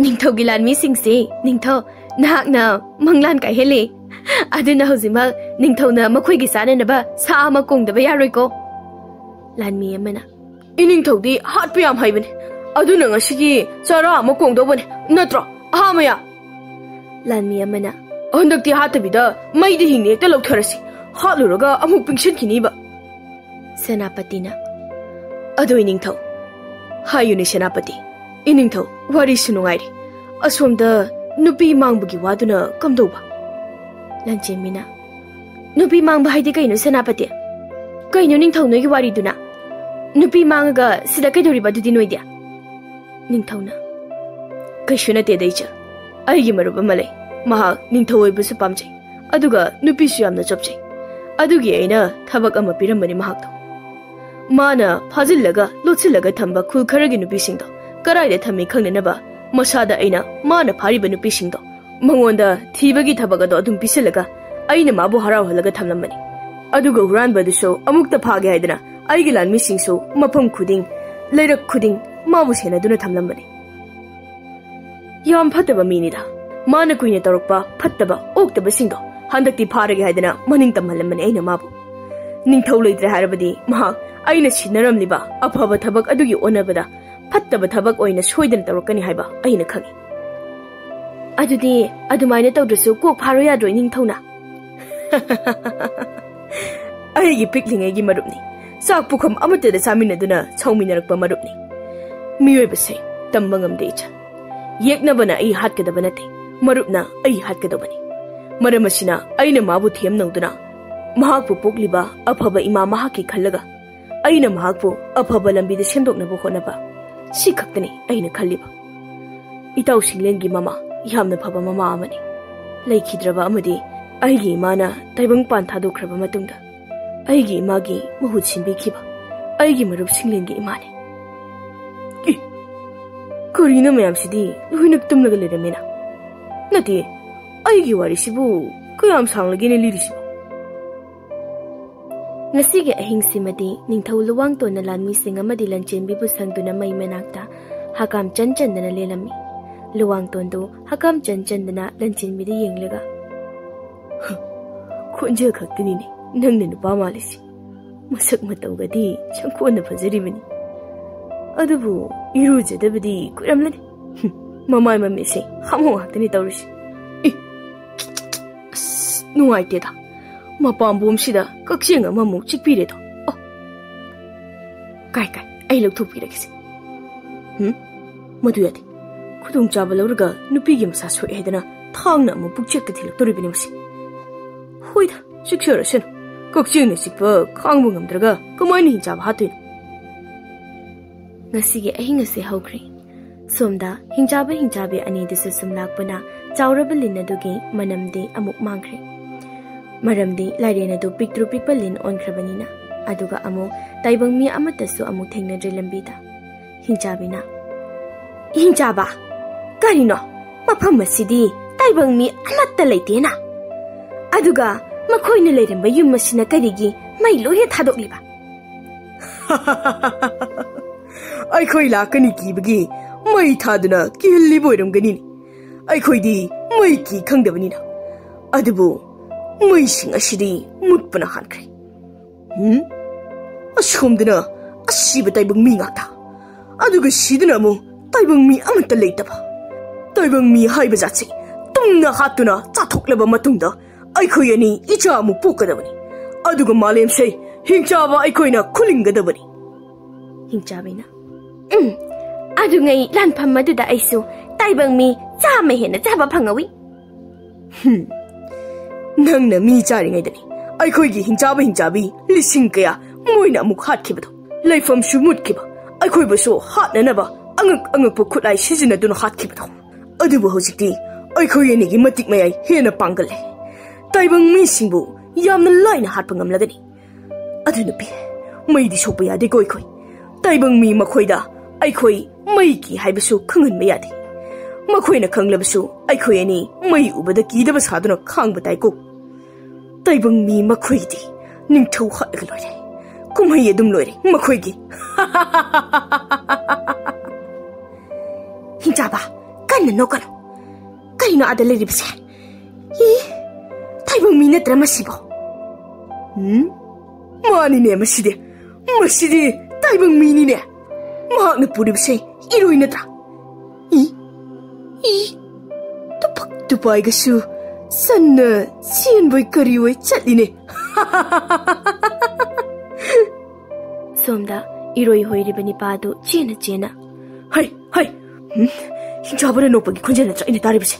"ꯅꯤꯡꯊꯧꯒꯤ ꯂꯥꯟꯃꯤꯁꯤꯡꯁꯤ, ꯅꯤꯡꯊꯧ, ꯅꯍꯥꯛꯅ ꯃꯪꯂꯥꯟ ꯀꯥꯏꯍꯜꯂꯤ꯫ ꯑꯗꯨꯅ ꯍꯧꯖꯤꯛꯃꯛ ꯅꯤꯡꯊꯧꯅ ꯃꯈꯣꯏꯒꯤ ꯆꯥꯅꯅꯕ ꯁꯥ ꯑꯃ ꯀꯣꯡꯗꯕ ꯌꯥꯔꯣꯏꯀꯣ?" ꯂꯥꯟꯃꯤ ꯑꯃꯅ, "ꯏꯅꯤꯡꯊꯧꯗꯤ ꯍꯥꯠꯄ ꯌꯥꯝ ꯍꯩꯕꯅꯤ, ꯑꯗꯨꯅ ꯉꯁꯤꯒꯤ ꯆꯔꯥ ꯑꯃ ꯀꯣꯡꯗꯧꯕꯅꯤ, ꯅꯠꯇ꯭ꯔꯣ, ꯑꯍꯥ ꯃꯌꯥ?" ꯂꯥꯟꯃꯤ ꯑꯃꯅ, "ꯍꯟꯗꯛꯇꯤ ꯍꯥꯠꯇꯕꯤꯗ ꯃꯩꯗ ꯍꯤꯡꯅ ꯍꯦꯛꯇ ꯂꯧꯊꯔꯁꯤ, ꯍꯥꯠꯂꯨꯔꯒ ꯑꯃꯨꯛ ꯄꯤꯡꯁꯤꯟꯈꯤꯅꯤꯕ꯫" ꯁꯦꯅꯥꯄꯇꯤꯅ, "ꯑꯗꯣ ꯏꯅꯤꯡꯊꯧ, ꯍꯥꯏꯌꯨꯅꯦ ꯁꯦꯅꯥꯄꯇꯤ, ꯏꯅꯤꯡꯊꯧ, ꯋꯥꯔꯤꯁꯨ ꯅꯨꯡꯉꯥꯏꯔꯤ, ꯑꯁꯣꯝꯗ ꯅꯨꯄꯤ ꯃꯥꯡꯕꯒꯤ ꯋꯥꯗꯨꯅ ꯀꯝꯗꯧꯕ?" ꯂꯟꯆꯦꯟꯕꯤꯅ, "ꯅꯨꯄꯤ ꯃꯥꯡꯕ ꯍꯥꯏꯗꯤ ꯀꯩꯅꯣ ꯁꯦꯅꯥꯄꯇꯤ? ꯀꯩꯅꯣ ꯅꯤꯡꯊꯧ ꯅꯣꯏꯒꯤ ꯋꯥꯔꯤꯗꯨꯅ? ꯅꯨꯄꯤ ꯃꯥꯡꯉꯒ ꯁꯤꯗ ꯀꯩꯗꯧꯔꯤꯕ ꯑꯗꯨꯗꯤ ꯅꯣꯏꯗꯤ?" ꯅꯤꯡꯊꯧꯅ, "ꯀꯩꯁꯨ ꯅꯠꯇꯦꯗ ꯏꯆꯜ, ꯑꯩꯒꯤ ꯃꯔꯨꯞ ꯑꯃ ꯂꯩ, ꯃꯍꯥꯛ ꯅꯤꯡꯊꯧ ꯑꯣꯏꯕꯁꯨ ꯄꯥꯝꯖꯩ, ꯑꯗꯨꯒ ꯅꯨꯄꯤꯁꯨ ꯌꯥꯝꯅ ꯆꯣꯞꯆꯩ, ꯑꯗꯨꯒꯤ ꯑꯩꯅ ꯊꯕꯛ ꯑꯃ ꯄꯤꯔꯝꯕꯅꯤ ꯃꯍꯥꯛꯇꯣ꯫ ꯃꯥꯅ ꯐꯥꯖꯤꯜꯂꯒ ꯂꯣꯠꯁꯤꯜꯂꯒ ꯊꯝꯕ ꯈꯨꯜ ꯈꯔꯒꯤ ꯅꯨꯄꯤꯁꯤꯡꯗꯣ ꯀꯔꯥꯏꯗ ꯊꯝꯃꯤ ꯈꯪꯅꯅꯕ ꯃꯁꯥꯗ ꯑꯩꯅ ꯃꯥꯅ ꯐꯥꯔꯤꯕ ꯅꯨꯄꯤꯁꯤꯡꯗꯣ ꯃꯉꯣꯟꯗ ꯊꯤꯕꯒꯤ ꯊꯕꯛ ꯑꯗꯣ ꯑꯗꯨꯝ ꯄꯤꯁꯤꯜꯂꯒ ꯑꯩꯅ ꯃꯥꯕꯨ ꯍꯔꯥꯎꯍꯜꯂꯒ ꯊꯝꯂꯝꯕꯅꯤ꯫ ꯑꯗꯨꯒ ꯍꯨꯔꯥꯟꯕꯗꯨꯁꯨ ꯑꯃꯨꯛꯇ ꯐꯥꯒꯦ ꯍꯥꯏꯗꯅ ꯑꯩꯒꯤ ꯂꯥꯟꯃꯤꯁꯤꯡꯁꯨ ꯃꯐꯝ ꯈꯨꯗꯤꯡ, ꯂꯩꯔꯛ ꯈꯨꯗꯤꯡ ꯃꯥꯕꯨ ꯁꯦꯟꯅꯗꯨꯅ ꯊꯝꯂꯝꯕꯅꯤ꯫ ꯌꯥꯝ ꯐꯠꯇꯕ ꯃꯤꯅꯤꯗ꯫ ꯃꯥꯅ ꯀꯨꯏꯅ ꯇꯧꯔꯛꯄ ꯐꯠꯇꯕ ꯑꯣꯛꯇꯕꯁꯤꯡꯗꯣ ꯍꯟꯗꯛꯇꯤ ꯐꯥꯔꯒꯦ ꯍꯥꯏꯗꯅ ꯃꯅꯤꯡ ꯇꯝꯍꯜꯂꯝꯕꯅꯤ ꯑꯩꯅ ꯃꯥꯕꯨ꯫ ꯅꯤꯡꯊꯧ ꯂꯩꯇ꯭ꯔꯦ ꯍꯥꯏꯔꯕꯗꯤ ꯃꯍꯥꯛ ꯑꯩꯅ ꯁꯤꯟꯅꯔꯝꯂꯤꯕ ꯑꯐꯕ ꯊꯕꯛ ꯑꯗꯨꯒꯤ ꯑꯣꯟꯅꯕꯗ ꯐꯠꯇꯕ ꯊꯕꯛ ꯑꯣꯏꯅ ꯁꯣꯏꯗꯅ ꯇꯧꯔꯛꯀꯅꯤ ꯍꯥꯏꯕ ꯑꯩꯅ ꯈꯪꯏ꯫ ꯑꯗꯨꯗꯤ ꯑꯗꯨꯃꯥꯏꯅ ꯇꯧꯗ꯭ꯔꯁꯨ ꯀꯣꯛ ꯐꯥꯔꯣ ꯌꯥꯗ꯭ꯔꯣ, ꯏꯅꯤꯡꯊꯧꯅ?" "ꯑꯩꯒꯤ ꯄꯤꯛꯂꯤꯉꯩꯒꯤ ꯃꯔꯨꯞꯅꯤ, ꯆꯥꯛ ꯄꯨꯈꯝ ꯑꯃꯠꯇꯗ ꯆꯥꯃꯤꯟꯅꯗꯨꯅ ꯁꯥꯎꯃꯤꯟꯅꯔꯛꯄ ꯃꯔꯨꯞꯅꯤ꯫ ꯃꯤꯑꯣꯏꯕꯁꯦ ꯇꯝꯕ ꯉꯝꯗꯦ ꯏꯆꯟ꯫ ꯌꯦꯛꯅꯕꯅ ꯑꯩ ꯍꯥꯠꯀꯗꯕ ꯅꯠꯇꯦ, ꯃꯔꯨꯞꯅ ꯑꯩ ꯍꯥꯠꯀꯗꯕꯅꯤ꯫ ꯃꯔꯝ ꯑꯁꯤꯅ ꯑꯩꯅ ꯃꯥꯕꯨ ꯊꯦꯝ ꯅꯧꯗꯨꯅ ꯃꯍꯥꯛꯄꯨ ꯄꯣꯛꯂꯤꯕ ꯑꯐꯕ ꯏꯃꯥ ꯃꯍꯥꯛꯀꯤ ꯈꯜꯂꯒ ꯑꯩꯅ ꯃꯍꯥꯛꯄꯨ ꯑꯐꯕ ꯂꯝꯕꯤꯗ ꯁꯦꯝꯗꯣꯛꯅꯕ ꯍꯣꯠꯅꯕ, ꯁꯤ ꯈꯛꯇꯅꯤ ꯑꯩꯅ ꯈꯜꯂꯤꯕ꯫ ꯏꯇꯥꯎ ꯁꯤꯡꯂꯦꯟꯒꯤ ꯃꯃꯥ ꯌꯥꯝꯅ ꯐꯕ ꯃꯃꯥ ꯑꯃꯅꯤ꯫ ꯂꯩꯈꯤꯗ꯭ꯔꯕ ꯑꯃꯗꯤ ꯑꯩꯒꯤ ꯏꯃꯥꯅ ꯇꯥꯏꯕꯪꯄꯥꯟ ꯊꯥꯗꯣꯛꯈ꯭ꯔꯕ ꯃꯇꯨꯡꯗ ꯑꯩꯒꯤ ꯏꯃꯥꯒꯤ ꯃꯍꯨꯠ ꯁꯤꯟꯕꯤꯈꯤꯕ ꯑꯩꯒꯤ ꯃꯔꯨꯞ ꯁꯤꯡꯂꯦꯟꯒꯤ ꯏꯃꯥꯅꯤ꯫" "ꯑꯦ, ꯀꯔꯤꯅꯣ ꯃꯌꯥꯝꯁꯤꯗꯤ ꯂꯣꯏꯅ ꯇꯨꯝꯂꯒ ꯂꯩꯔꯝꯃꯦꯅ? ꯅꯠꯇꯦ, ꯑꯩꯒꯤ ꯋꯥꯔꯤꯁꯤꯕꯨ ꯀꯌꯥꯝ ꯁꯥꯡꯂꯒꯦꯅꯦ ꯂꯤꯔꯤꯁꯤꯕꯨ?" ꯉꯁꯤꯒꯤ ꯑꯍꯤꯡꯁꯤꯃꯗꯤ ꯅꯤꯡꯊꯧ ꯂꯨꯋꯥꯡꯇꯣꯟꯅ ꯂꯥꯟꯃꯤꯁꯤꯡ ꯑꯃꯗꯤ ꯂꯟꯆꯦꯟꯕꯤꯕꯨ ꯁꯪꯗꯨꯅ ꯃꯩ ꯃꯅꯥꯛꯇ ꯍꯀꯥꯝ ꯆꯟ ꯆꯟꯗꯅ ꯂꯦꯜꯂꯝꯃꯤ꯫ ꯂꯨꯋꯥꯡꯇꯣꯟꯗꯨ ꯍꯀꯥꯝ ꯆꯟ ꯆꯟꯗꯅ ꯂꯟꯆꯦꯟꯕꯤꯗ ꯌꯦꯡꯂꯒ, "ꯈꯣꯟꯖꯦꯜ ꯈꯛꯇꯅꯤꯅꯦ ꯅꯪꯅ ꯅꯨꯄꯥ ꯃꯥꯜꯂꯤꯁꯤ꯫ ꯃꯁꯛ ꯃꯇꯧꯒꯗꯤ ꯁꯪꯈꯣꯟꯅ ꯐꯖꯔꯤꯕꯅꯤ꯫ ꯑꯗꯨꯕꯨ ꯏꯔꯨꯖꯗꯕꯗꯤ ꯀꯨꯏꯔꯝꯂꯅꯤ꯫ ꯍꯨꯝ, ꯃꯃꯥꯏ ꯃꯃꯤꯠꯁꯦ ꯍꯥꯃꯨ ꯉꯥꯛꯇꯅꯤ ꯇꯧꯔꯤꯁꯤ꯫ ꯏ, ꯑꯁ, ꯅꯨꯡꯉꯥꯏꯇꯦꯗ꯫ ꯃꯄꯥꯝꯕꯣꯝꯁꯤꯗ ꯀꯛꯆꯦꯡ ꯑꯃꯃꯨꯛ ꯆꯤꯛꯄꯤꯔꯦꯗꯣ꯫ ꯑꯣ, ꯀꯥꯏ, ꯀꯥꯏ, ꯑꯩ ꯂꯧꯊꯣꯛꯄꯤꯔꯒꯦꯁꯦ꯫ ꯍꯨꯝ? ꯃꯗꯨ ꯌꯥꯗꯦ꯫ ꯈꯨꯗꯣꯡꯆꯥꯕ ꯂꯧꯔꯒ ꯅꯨꯄꯤꯒꯤ ꯃꯁꯥ ꯁꯣꯛꯑꯦ ꯍꯥꯏꯗꯅ ꯊꯥꯡꯅ ꯑꯃꯨꯛ ꯄꯨꯛꯆꯦꯛꯇ ꯊꯤꯜꯂꯛꯇꯣꯔꯤꯕꯅꯤ ꯃꯁꯤ꯫ ꯍꯣꯏꯗ, ꯆꯤꯛꯆꯔꯁꯅꯨ꯫ ꯀꯛꯆꯦꯡꯅ ꯆꯤꯛꯄ ꯈꯥꯡꯕ ꯉꯝꯗ꯭ꯔꯒ ꯀꯃꯥꯏꯅ ꯍꯤꯡꯆꯥꯕ ꯍꯥꯠꯇꯣꯏꯅꯣ?" ꯉꯁꯤꯒꯤ ꯑꯍꯤꯡ ꯑꯁꯤ ꯍꯧꯈ꯭ꯔꯦ꯫ ꯁꯣꯝꯗ ꯍꯤꯡꯆꯥꯕ ꯍꯤꯡꯆꯥꯕꯤ ꯑꯅꯤꯗꯨꯁꯨ ꯁꯨꯝ ꯂꯥꯛꯄꯅ ꯆꯥꯎꯔꯕ ꯂꯤꯟ ꯑꯗꯨꯒꯤ ꯃꯅꯝꯗꯤ ꯑꯃꯨꯛ ꯃꯥꯡꯈ꯭ꯔꯦ꯫ ꯃꯔꯝꯗꯤ ꯂꯥꯏꯔꯦꯟ ꯑꯗꯨ ꯄꯤꯛꯇ꯭ꯔꯨ ꯄꯤꯛꯄ ꯂꯤꯟ ꯑꯣꯟꯈ꯭ꯔꯕꯅꯤꯅ꯫ ꯑꯗꯨꯒ ꯑꯃꯨꯛ ꯇꯥꯏꯕꯪ ꯃꯤ ꯑꯃꯠꯇꯁꯨ ꯑꯃꯨꯛ ꯊꯦꯡꯅꯗ꯭ꯔꯦ ꯂꯝꯕꯤꯗ꯫ ꯍꯤꯡꯆꯥꯕꯤꯅ, "ꯍꯤꯡꯆꯥꯕ, ꯀꯔꯤꯅꯣ? ꯃꯐꯝ ꯑꯁꯤꯗꯤ ꯇꯥꯏꯕꯪ ꯃꯤ ꯑꯃꯠꯇ ꯂꯩꯇꯦꯅ꯫ ꯑꯗꯨꯒ ꯃꯈꯣꯏꯅ ꯂꯩꯔꯝꯕ ꯌꯨꯝ ꯑꯁꯤꯅ ꯀꯔꯤꯒꯤ ꯃꯩ ꯂꯣꯏꯅ ꯊꯥꯗꯣꯛꯂꯤꯕ?" "ꯑꯩꯈꯣꯏ ꯂꯥꯛꯀꯅꯤ ꯀꯤꯕꯒꯤ ꯃꯩ ꯊꯥꯗꯨꯅ ꯀꯤꯍꯜꯂꯤꯕ ꯑꯣꯏꯔꯝꯒꯅꯤꯅꯦ꯫ ꯑꯩꯈꯣꯏꯗꯤ ꯃꯩ ꯀꯤ ꯈꯪꯗꯕꯅꯤꯅ꯫ ꯑꯗꯨꯕꯨ ꯃꯩꯁꯤꯡ ꯑꯁꯤꯗꯤ ꯃꯨꯠꯄꯅ ꯍꯥꯟꯈ꯭ꯔꯦ꯫ ꯍꯨꯝ? ꯑꯁꯣꯝꯗꯅ ꯑꯁꯤꯕ ꯇꯥꯏꯕꯪ ꯃꯤ ꯉꯥꯛꯇ꯫ ꯑꯗꯨꯒ ꯁꯤꯗꯅ ꯑꯃꯨꯛ ꯇꯥꯏꯕꯪ ꯃꯤ ꯑꯃꯠꯇ ꯂꯩꯇꯕ꯫ ꯇꯥꯏꯕꯪ ꯃꯤ ꯍꯥꯏꯕ ꯖꯥꯠꯁꯦ ꯇꯨꯝꯅ ꯍꯥꯠꯇꯨꯅ ꯆꯥꯊꯣꯛꯂꯕ ꯃꯇꯨꯡꯗ ꯑꯩꯈꯣꯏ ꯑꯅꯤ ꯏꯆꯥ ꯑꯃꯨꯛ ꯄꯣꯛꯀꯗꯕꯅꯤ꯫ ꯑꯗꯨꯒ ꯃꯥꯂꯦꯝꯁꯦ ꯍꯤꯡꯆꯥꯕ ꯑꯩꯈꯣꯏꯅ ꯈꯨꯂꯤꯡꯒꯗꯕꯅꯤ꯫" ꯍꯤꯡꯆꯥꯕꯤꯅ, "ꯎꯝ, ꯑꯗꯨꯉꯩ ꯂꯥꯟꯐꯝ ꯑꯗꯨꯗ ꯑꯩꯁꯨ ꯇꯥꯏꯕꯪ ꯃꯤ ꯆꯥꯝꯃ ꯍꯦꯟꯅ ꯆꯥꯕ ꯐꯪꯍꯧꯏ꯫" "ꯍꯨꯝ, ꯅꯪꯅ ꯃꯤ ꯆꯥꯔꯤꯉꯩꯗꯅꯤ ꯑꯩꯈꯣꯏꯒꯤ ꯍꯤꯡꯆꯥꯕ ꯍꯤꯡꯆꯥꯕꯤ ꯂꯤꯁꯤꯡ ꯀꯌꯥ ꯃꯣꯏꯅ ꯑꯃꯨꯛ ꯍꯥꯠꯈꯤꯕꯗꯣ, ꯂꯩꯐꯝꯁꯨ ꯃꯨꯠꯈꯤꯕ, ꯑꯩꯈꯣꯏꯕꯨꯁꯨ ꯍꯥꯠꯅꯅꯕ ꯑꯉꯛ ꯑꯉꯛꯄ ꯈꯨꯠꯂꯥꯏ ꯁꯤꯖꯤꯟꯅꯗꯨꯅ ꯍꯥꯠꯈꯤꯕꯗꯣ꯫ ꯑꯗꯨꯕꯨ ꯍꯧꯖꯤꯛꯇꯤ ꯑꯩꯈꯣꯏ ꯑꯅꯤꯒꯤ ꯃꯇꯤꯛ ꯃꯌꯥꯏ ꯍꯦꯟꯅ ꯄꯥꯡꯒꯜꯂꯦ꯫ ꯇꯥꯏꯕꯪ ꯃꯤꯁꯤꯡꯕꯨ ꯌꯥꯝꯅ ꯂꯥꯏꯅ ꯍꯥꯠꯄ ꯉꯝꯂꯒꯅꯤ꯫ ꯑꯗꯨ ꯅꯨꯄꯤ, ꯃꯩꯗꯤ ꯁꯣꯛꯄ ꯌꯥꯗꯦꯀꯣ ꯑꯩꯈꯣꯏ꯫ ꯇꯥꯏꯕꯪ ꯃꯤ ꯃꯈꯣꯏꯗ ꯑꯩꯈꯣꯏ ꯃꯩ ꯀꯤ ꯍꯥꯏꯕꯁꯨ ꯈꯪꯍꯟꯕ ꯌꯥꯗꯦ꯫ ꯃꯈꯣꯏꯅ ꯈꯪꯂꯕꯁꯨ ꯑꯩꯈꯣꯏ ꯑꯅꯤ ꯃꯩ ꯎꯕꯗ ꯀꯤꯗꯕ ꯁꯥꯗꯨꯅ ꯈꯥꯡꯕ ꯇꯥꯏꯀꯣ꯫ ꯇꯥꯏꯕꯪ ꯃꯤ ꯃꯈꯣꯏꯒꯤꯗꯤ ꯅꯤꯡꯊꯧ ꯍꯥꯠꯂꯒ ꯂꯣꯏꯔꯦ꯫ ꯀꯨꯝꯍꯩ ꯑꯗꯨꯝ ꯂꯣꯏꯔꯦ ꯃꯈꯣꯏꯒꯤ꯫ ꯍꯤꯡꯆꯥꯕ, ꯀꯟꯅ ꯅꯣꯛꯀꯅꯨ꯫ ꯀꯩꯅꯣ ꯑꯥꯗ ꯂꯩꯔꯤꯕꯁꯦ? ꯏ, ꯇꯥꯏꯕꯪ ꯃꯤ ꯅꯠꯇ꯭ꯔꯥ ꯃꯁꯤꯕꯣ? ꯎꯝ? ꯃꯥꯅꯤꯅꯦ ꯃꯁꯤꯗꯤ꯫ ꯃꯁꯤꯗꯤ ꯇꯥꯏꯕꯪ ꯃꯤꯅꯤꯅꯦ꯫ ꯃꯍꯥꯛꯅ ꯄꯨꯔꯤꯕꯁꯦ ꯏꯔꯣꯏ ꯅꯠꯇ꯭ꯔꯥ? ꯏ, ꯏ, ꯇꯨꯄꯛ ꯇꯨꯄꯥꯏꯒꯁꯨ ꯆꯟꯅ ꯆꯦꯟꯕꯣꯏ ꯀꯔꯤꯑꯣꯏ ꯆꯠꯂꯤꯅꯦ꯫ ꯁꯣꯝꯗ ꯏꯔꯣꯏ ꯍꯣꯏꯔꯤꯕ ꯅꯤꯄꯥꯗꯨ ꯆꯦꯟꯅ ꯆꯦꯟꯅ, "ꯍꯩ, ꯍꯩ! ꯎꯝ, ꯍꯤꯡꯆꯥꯕꯅ ꯅꯣꯛꯄꯒꯤ ꯈꯣꯟꯖꯦꯜ ꯅꯠꯇ꯭ꯔꯥ ꯑꯩꯅ ꯇꯥꯔꯤꯕꯁꯦ?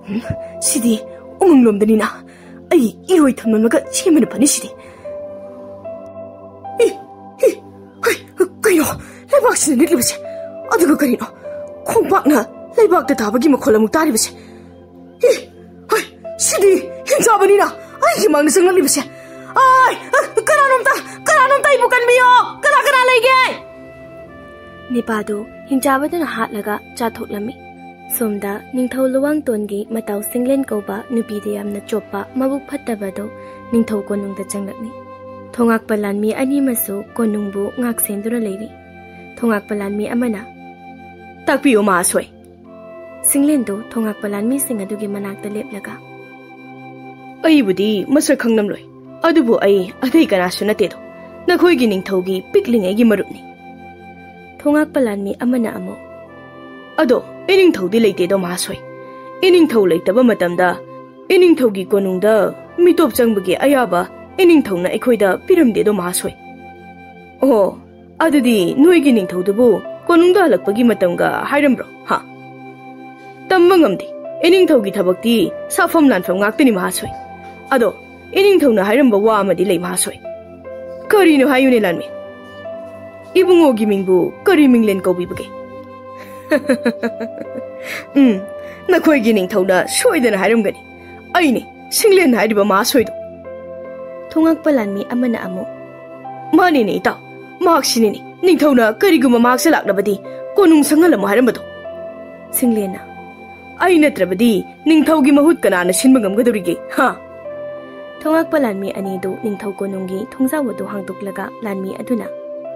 ꯎꯝ, ꯁꯤꯗꯤ ꯎꯃꯪꯂꯣꯝꯗꯅꯤꯅ꯫ ꯑꯩ ꯏꯔꯣꯏ ꯊꯝꯂꯝꯂꯒ ꯆꯦꯟꯕꯅ ꯐꯅꯤ ꯁꯤꯗꯤ꯫ ꯏ, ꯏ, ꯍꯩ, ꯀꯩꯅꯣ? ꯂꯩꯕꯥꯛꯁꯤꯅ ꯅꯤꯛꯂꯤꯕꯁꯦ꯫ ꯑꯗꯨꯒ ꯀꯔꯤꯅꯣ? ꯈꯣꯡꯄꯥꯛꯅ ꯂꯩꯕꯥꯛꯇ ꯇꯥꯕꯒꯤ ꯃꯈꯣꯜ ꯑꯃꯨꯛ ꯇꯥꯔꯤꯕꯁꯦ꯫ ꯏ, ꯍꯩ, ꯁꯤꯗꯤ ꯍꯤꯡꯆꯥꯕꯅꯤꯅ ꯑꯩꯒꯤ ꯃꯥꯡꯗ ꯆꯪꯂꯛꯂꯤꯕꯁꯦ꯫ ꯑꯥꯏ, ꯑ, ꯀꯅꯥꯅꯣꯝꯇ, ꯀꯅꯥꯅꯣꯝꯇ ꯑꯩꯕꯨ ꯀꯟꯕꯤꯌꯣ꯫ ꯀꯅꯥ ꯀꯅꯥ ꯂꯩꯒꯦ?" ꯅꯤꯄꯥꯗꯨ ꯍꯤꯡꯆꯥꯕꯗꯨꯅ ꯍꯥꯠꯂꯒ ꯆꯥꯊꯣꯛꯂꯝꯃꯤ꯫ ꯁꯣꯝꯗ ꯅꯤꯡꯊꯧ ꯂꯨꯋꯥꯡꯇꯣꯟꯒꯤ ꯃꯇꯥꯎ ꯁꯤꯡꯂꯦꯟ ꯀꯧꯕ ꯅꯨꯄꯤꯗ ꯌꯥꯝꯅ ꯆꯣꯞꯄ ꯃꯕꯨꯛ ꯐꯠꯇꯕꯗꯨ ꯅꯤꯡꯊꯧ ꯀꯣꯅꯨꯡꯗ ꯆꯪꯂꯛꯂꯤ꯫ ꯊꯣꯉꯥꯛꯄ ꯂꯥꯟꯃꯤ ꯑꯅꯤꯃꯁꯨ ꯀꯣꯅꯨꯡꯕꯨ ꯉꯥꯛꯁꯦꯟꯗꯨꯅ ꯂꯩꯔꯤ꯫ ꯊꯣꯉꯥꯛꯄ ꯂꯥꯟꯃꯤ ꯑꯃꯅ, "ꯇꯥꯛꯄꯤꯌꯨ ꯃꯍꯥꯁꯣꯏ꯫" ꯁꯤꯡꯂꯦꯟꯗꯨ ꯊꯣꯉꯥꯛꯄ ꯂꯥꯟꯃꯤꯁꯤꯡ ꯑꯗꯨꯒꯤ ꯃꯅꯥꯛꯇ ꯂꯦꯞꯂꯒ, "ꯑꯩꯕꯨꯗꯤ ꯃꯁꯛ ꯈꯪꯂꯝꯂꯣꯏ, ꯑꯗꯨꯕꯨ ꯑꯩ ꯑꯇꯩ ꯀꯅꯥꯁꯨ ꯅꯠꯇꯦꯗꯣ, ꯅꯈꯣꯏꯒꯤ ꯅꯤꯡꯊꯧꯒꯤ ꯄꯤꯛꯂꯤꯉꯩꯒꯤ ꯃꯔꯨꯞꯅꯤ꯫" ꯊꯣꯉꯥꯛꯄ ꯂꯥꯟꯃꯤ ꯑꯃꯅ ꯑꯃꯨꯛ, "ꯑꯗꯣ ꯏꯅꯤꯡꯊꯧꯗꯤ ꯂꯩꯇꯦꯗꯣ ꯃꯍꯥꯁꯣꯏ꯫ ꯏꯅꯤꯡꯊꯧ ꯂꯩꯇꯕ ꯃꯇꯝꯗ ꯏꯅꯤꯡꯊꯧꯒꯤ ꯀꯣꯅꯨꯡꯗ ꯃꯤꯇꯣꯞ ꯆꯪꯕꯒꯤ ꯑꯌꯥꯕ ꯏꯅꯤꯡꯊꯧꯅ ꯑꯩꯈꯣꯏꯗ ꯄꯤꯔꯝꯗꯦꯗꯣ ꯃꯍꯥꯁꯣꯏ꯫" "ꯑꯣ, ꯑꯗꯨꯗꯤ ꯅꯣꯏꯒꯤ ꯅꯤꯡꯊꯧꯗꯨꯕꯨ ꯀꯣꯅꯨꯡꯗ ꯍꯜꯂꯛꯄꯒꯤ ꯃꯇꯝꯒ ꯍꯥꯏꯔꯝꯕ꯭ꯔꯣ, ꯍꯥ?" "ꯇꯝꯕ ꯉꯝꯗꯦ꯫ ꯏꯅꯤꯡꯊꯧꯒꯤ ꯊꯕꯛꯇꯤ ꯁꯥꯐꯝ ꯂꯥꯟꯐꯝ ꯉꯥꯛꯇꯅꯤ ꯃꯍꯥꯁꯣꯏ꯫ ꯑꯗꯣ ꯏꯅꯤꯡꯊꯧꯅ ꯍꯥꯏꯔꯝꯕ ꯋꯥ ꯑꯃꯗꯤ ꯂꯩ ꯃꯍꯥꯁꯣꯏ꯫" "ꯀꯔꯤꯅꯣ ꯍꯥꯏꯌꯨꯅꯦ ꯂꯥꯟꯃꯤ? ꯏꯕꯨꯡꯉꯣꯒꯤ ꯃꯤꯡꯕꯨ ꯀꯔꯤ ꯃꯤꯡꯂꯦꯟ ꯀꯧꯕꯤꯕꯒꯦ?" "ꯎꯝ, ꯅꯈꯣꯏꯒꯤ ꯅꯤꯡꯊꯧꯅ ꯁꯣꯏꯗꯅ ꯍꯥꯏꯔꯝꯒꯅꯤ꯫ ꯑꯩꯅꯤ ꯁꯤꯡꯂꯦꯟ ꯍꯥꯏꯔꯤꯕ ꯃꯍꯥꯁꯣꯏꯗꯣ꯫" ꯊꯣꯉꯛꯄ ꯂꯥꯟꯃꯤ ꯑꯃꯅ ꯑꯃꯨꯛ, "ꯃꯥꯅꯤꯅꯦ ꯏꯇꯥꯎ, ꯃꯍꯥꯛꯁꯤꯅꯤꯅꯦ꯫ ꯅꯤꯡꯊꯧꯅ ꯀꯔꯤꯒꯨꯝꯕ ꯃꯍꯥꯛꯁꯦ ꯂꯥꯛꯂꯕꯗꯤ ꯀꯣꯅꯨꯡ ꯁꯪꯍꯜꯂꯝꯃꯨ ꯍꯥꯏꯔꯝꯕꯗꯣ꯫" ꯁꯤꯡꯂꯦꯟꯅ, "ꯑꯩ ꯅꯠꯇ꯭ꯔꯕꯗꯤ ꯅꯤꯡꯊꯧꯒꯤ ꯃꯍꯨꯠ ꯀꯅꯥꯅ ꯁꯤꯟꯕ ꯉꯝꯒꯗꯧꯔꯤꯒꯦ, ꯍꯥ?" ꯊꯣꯉꯛꯄ ꯂꯥꯟꯃꯤ ꯑꯅꯤꯗꯨ ꯅꯤꯡꯊꯧ ꯀꯣꯅꯨꯡꯒꯤ ꯊꯣꯡꯖꯥꯎ ꯑꯗꯨ ꯍꯥꯡꯗꯣꯛꯂꯒ ꯂꯥꯟꯃꯤ ꯑꯗꯨꯅ,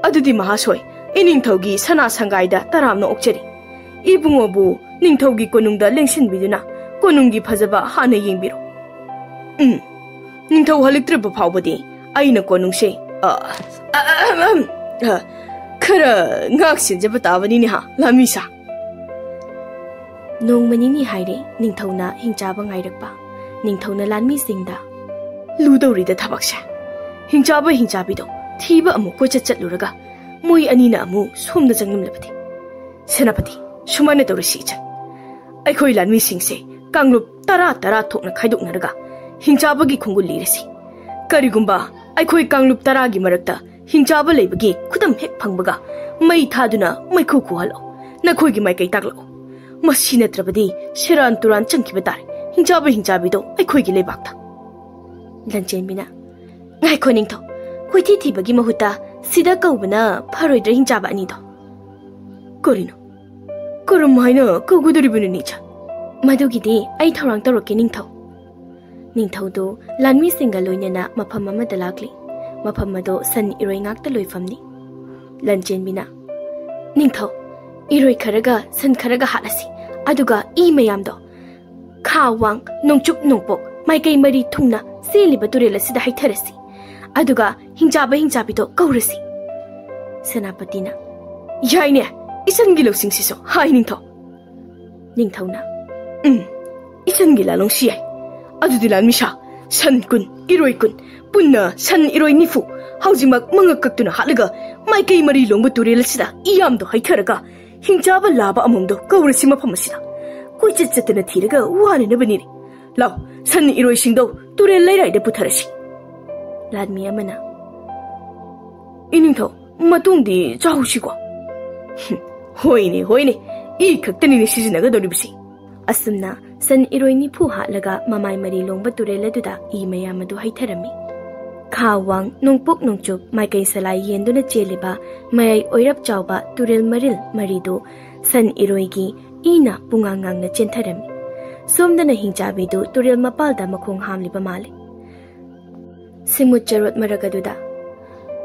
"ꯑꯗꯨꯗꯤ ꯃꯍꯥꯁꯣꯏ, ꯏꯅꯤꯡꯊꯧꯒꯤ ꯁꯅꯥ ꯁꯪꯒꯥꯏꯗ ꯇꯔꯥꯝꯅ ꯑꯣꯛꯆꯔꯤ꯫ ꯏꯕꯨꯡꯉꯣꯕꯨ ꯅꯤꯡꯊꯧꯒꯤ ꯀꯣꯅꯨꯡꯗ ꯂꯦꯡꯁꯤꯟꯕꯤꯗꯨꯅ ꯀꯣꯅꯨꯡꯒꯤ ꯐꯖꯕ ꯍꯥꯟꯅ ꯌꯦꯡꯕꯤꯔꯣ꯫ ꯎꯝ, ꯅꯤꯡꯊꯧ ꯍꯜꯂꯛꯇ꯭ꯔꯤꯕ ꯐꯥꯎꯕꯗꯤ ꯑꯩꯅ ꯀꯣꯅꯨꯡꯁꯦ, ꯑ, ꯑ, ꯑ, ꯑ, ꯑ, ꯈꯔ ꯉꯥꯛ ꯁꯦꯟꯖꯕ ꯇꯥꯕꯅꯤꯅꯦ ꯍꯥ, ꯂꯥꯟꯃꯤꯁꯥ?" ꯅꯣꯡꯃ ꯅꯤꯅꯤ ꯍꯥꯏꯔꯦ ꯅꯤꯡꯊꯧꯅ ꯍꯤꯡꯆꯥꯕ ꯉꯥꯏꯔꯛꯄ꯫ ꯅꯤꯡꯊꯧꯅ ꯂꯥꯟꯃꯤꯁꯤꯡꯗ, "ꯂꯨꯗꯧꯔꯤꯗ ꯊꯕꯛꯁꯦ꯫ ꯍꯤꯡꯆꯥꯕ ꯍꯤꯡꯆꯥꯕꯤꯗꯣ ꯊꯤꯕ ꯑꯃꯨꯛ ꯀꯣꯏꯆꯠ ꯆꯠꯂꯨꯔꯒ ꯃꯣꯏ ꯑꯅꯤꯅ ꯑꯃꯨꯛ ꯁꯣꯝꯗ ꯆꯪꯂꯝꯂꯕꯗꯤ꯫ ꯁꯦꯅꯥꯄꯇꯤ, ꯁꯨꯃꯥꯏꯅ ꯇꯧꯔꯁꯤ ꯏꯆꯟ꯫ ꯑꯩꯈꯣꯏ ꯂꯥꯟꯃꯤꯁꯤꯡꯁꯦ ꯀꯥꯡꯂꯨꯞ ꯇꯔꯥ ꯇꯔꯥ ꯊꯣꯛꯅ ꯈꯥꯏꯗꯣꯛꯅꯔꯒ ꯍꯤꯡꯆꯥꯕꯒꯤ ꯈꯣꯡꯒꯨꯜ ꯂꯤꯔꯁꯤ꯫ ꯀꯔꯤꯒꯨꯝꯕ ꯑꯩꯈꯣꯏ ꯀꯥꯡꯂꯨꯞ ꯇꯔꯥꯒꯤ ꯃꯔꯛꯇ ꯍꯤꯡꯆꯥꯕ ꯂꯩꯕꯒꯤ ꯈꯨꯗꯝ ꯍꯦꯛ ꯐꯪꯕꯒ ꯃꯩ ꯊꯥꯗꯨꯅ ꯃꯩꯈꯨ ꯈꯨꯍꯜꯂꯣ꯫ ꯅꯈꯣꯏꯒꯤ ꯃꯥꯏꯀꯩ ꯇꯥꯛꯂꯛꯑꯣ꯫ ꯃꯁꯤ ꯅꯠꯇ꯭ꯔꯕꯗꯤ ꯁꯦꯔꯥꯟ ꯇꯨꯔꯥꯟ ꯆꯪꯈꯤꯕ ꯇꯥꯔꯦ ꯍꯤꯡꯆꯥꯕ ꯍꯤꯡꯆꯥꯕꯤꯗꯣ ꯑꯩꯈꯣꯏꯒꯤ ꯂꯩꯕꯥꯛꯇ꯫" ꯂꯟꯆꯦꯟꯕꯤꯅ, "ꯉꯥꯏꯈꯣ ꯅꯤꯡꯊꯧ, ꯀꯣꯏꯊꯤ ꯊꯤꯕꯒꯤ ꯃꯍꯨꯠꯇ ꯁꯤꯗ ꯀꯧꯕꯅ ꯐꯔꯣꯏꯗ꯭ꯔꯥ ꯍꯤꯡꯆꯥꯕ ꯑꯅꯤꯗꯣ?" "ꯀꯔꯤꯅꯣ? ꯀꯔꯝ ꯍꯥꯏꯅ ꯀꯧꯒꯗꯧꯔꯤꯕꯅꯣ ꯅꯤꯆꯥ?" "ꯃꯗꯨꯒꯤꯗꯤ ꯑꯩ ꯊꯧꯔꯥꯡ ꯇꯧꯔꯛꯀꯦ ꯅꯤꯡꯊꯧ꯫" ꯅꯤꯡꯊꯧꯗꯨ ꯂꯥꯟꯃꯤꯁꯤꯡꯒ ꯂꯣꯏꯅꯅ ꯃꯐꯝ ꯑꯃꯗ ꯂꯥꯛꯂꯤ꯫ ꯃꯐꯝ ꯑꯗꯨ ꯁꯟ ꯏꯔꯣꯏ ꯉꯥꯛꯇ ꯂꯣꯏꯐꯝꯅꯤ꯫ ꯂꯟꯆꯦꯟꯕꯤꯅ, "ꯅꯤꯡꯊꯧ, ꯏꯔꯣꯏ ꯈꯔꯒ ꯁꯟ ꯈꯔꯒ ꯍꯥꯠꯂꯁꯤ, ꯑꯗꯨꯒ ꯏ ꯃꯌꯥꯝꯗꯣ ꯈꯥ ꯋꯥꯡ, ꯅꯣꯡꯆꯨꯞ ꯅꯣꯡꯄꯣꯛ ꯃꯥꯏꯀꯩ ꯃꯔꯤ ꯊꯨꯡꯅ ꯆꯦꯜꯂꯤꯕ ꯇꯨꯔꯦꯜ ꯑꯁꯤꯗ ꯍꯩꯊꯔꯁꯤ꯫ ꯑꯗꯨꯒ ꯍꯤꯡꯆꯥꯕ ꯍꯤꯡꯆꯥꯕꯤꯗꯣ ꯀꯧꯔꯁꯤ꯫" ꯁꯦꯅꯥꯄꯇꯤꯅ, "ꯌꯥꯏꯅꯦ, ꯏꯆꯟꯒꯤ ꯂꯧꯁꯤꯡꯁꯤꯁꯨ ꯍꯥꯏ ꯅꯤꯡꯊꯧ꯫" ꯅꯤꯡꯊꯧꯅ, "ꯎꯝ, ꯏꯆꯟꯒꯤ ꯂꯥꯂꯣꯡꯁꯤ ꯌꯥꯏ꯫ ꯑꯗꯨꯗꯤ ꯂꯥꯟꯃꯤꯁꯥ, ꯁꯟ ꯀꯨꯟ, ꯏꯔꯣꯏ ꯀꯨꯟ, ꯄꯨꯟꯅ ꯁꯟ ꯏꯔꯣꯏ ꯅꯤꯐꯨ ꯍꯧꯖꯤꯛꯃꯛ ꯃꯉꯛ ꯀꯛꯇꯨꯅ ꯍꯥꯠꯂꯒ ꯃꯥꯏꯀꯩ ꯃꯔꯤ ꯂꯣꯡꯕ ꯇꯨꯔꯦꯜ ꯑꯁꯤꯗ ꯏꯌꯥꯝꯗꯣ ꯍꯩꯊꯔꯒ ꯍꯤꯡꯆꯥꯕ ꯂꯥꯕ ꯑꯃꯃꯝꯗꯣ ꯀꯧꯔꯁꯤ ꯃꯐꯝ ꯑꯁꯤꯗ꯫ ꯀꯣꯏꯆꯠ ꯆꯠꯇꯅ ꯊꯤꯔꯒ ꯋꯥꯅꯅꯕꯅꯤꯅꯦ꯫ ꯂꯥꯎ, ꯁꯟ ꯏꯔꯣꯏꯁꯤꯡꯗꯣ ꯇꯨꯔꯦꯜ ꯂꯩꯔꯥꯏꯗ ꯄꯨꯊꯔꯁꯤ꯫" ꯂꯥꯟꯃꯤ ꯑꯃꯅ, "ꯏꯅꯤꯡꯊꯧ, ꯃꯇꯨꯡꯗꯤ ꯆꯥꯍꯧꯁꯤꯀꯣ?" "ꯍꯣꯏꯅꯦ, ꯍꯣꯏꯅꯦ, ꯏ ꯈꯛꯇꯅꯤꯅꯦ ꯁꯤꯖꯤꯟꯅꯒꯗꯧꯔꯤꯕꯁꯤ꯫" ꯑꯁꯨꯝꯅ ꯁꯟ ꯏꯔꯣꯏ ꯅꯤꯐꯨ ꯍꯥꯠꯂꯒ ꯃꯃꯥꯏ ꯃꯔꯤ ꯂꯣꯡꯕ ꯇꯨꯔꯦꯜ ꯑꯗꯨꯗ ꯏ ꯃꯌꯥꯝ ꯑꯗꯨ ꯍꯩꯊꯔꯝꯃꯤ꯫ ꯈꯥ ꯋꯥꯡ, ꯅꯣꯡꯄꯣꯛ ꯅꯣꯡꯆꯨꯞ ꯃꯥꯏꯀꯩ ꯁꯂꯥꯏ ꯌꯦꯟꯗꯨꯅ ꯆꯦꯜꯂꯤꯕ ꯃꯌꯥꯏ ꯑꯣꯏꯔꯞ ꯆꯥꯎꯕ ꯇꯨꯔꯦꯜ ꯃꯔꯤꯜ ꯃꯔꯤꯗꯨ ꯁꯟ ꯏꯔꯣꯏꯒꯤ ꯏꯅ ꯄꯨꯡꯉꯥꯡ ꯉꯥꯡꯅ ꯆꯦꯟꯊꯔꯝꯃꯤ꯫ ꯁꯣꯝꯗꯅ ꯍꯤꯡꯆꯥꯕꯤꯗꯨ ꯇꯨꯔꯦꯜ ꯃꯄꯥꯜꯗ ꯃꯈꯣꯡ ꯍꯥꯝꯂꯤꯕ ꯃꯥꯜꯂꯤ꯫ ꯁꯤꯃꯨꯠ ꯆꯔꯣꯠ ꯃꯔꯛ ꯑꯗꯨꯗ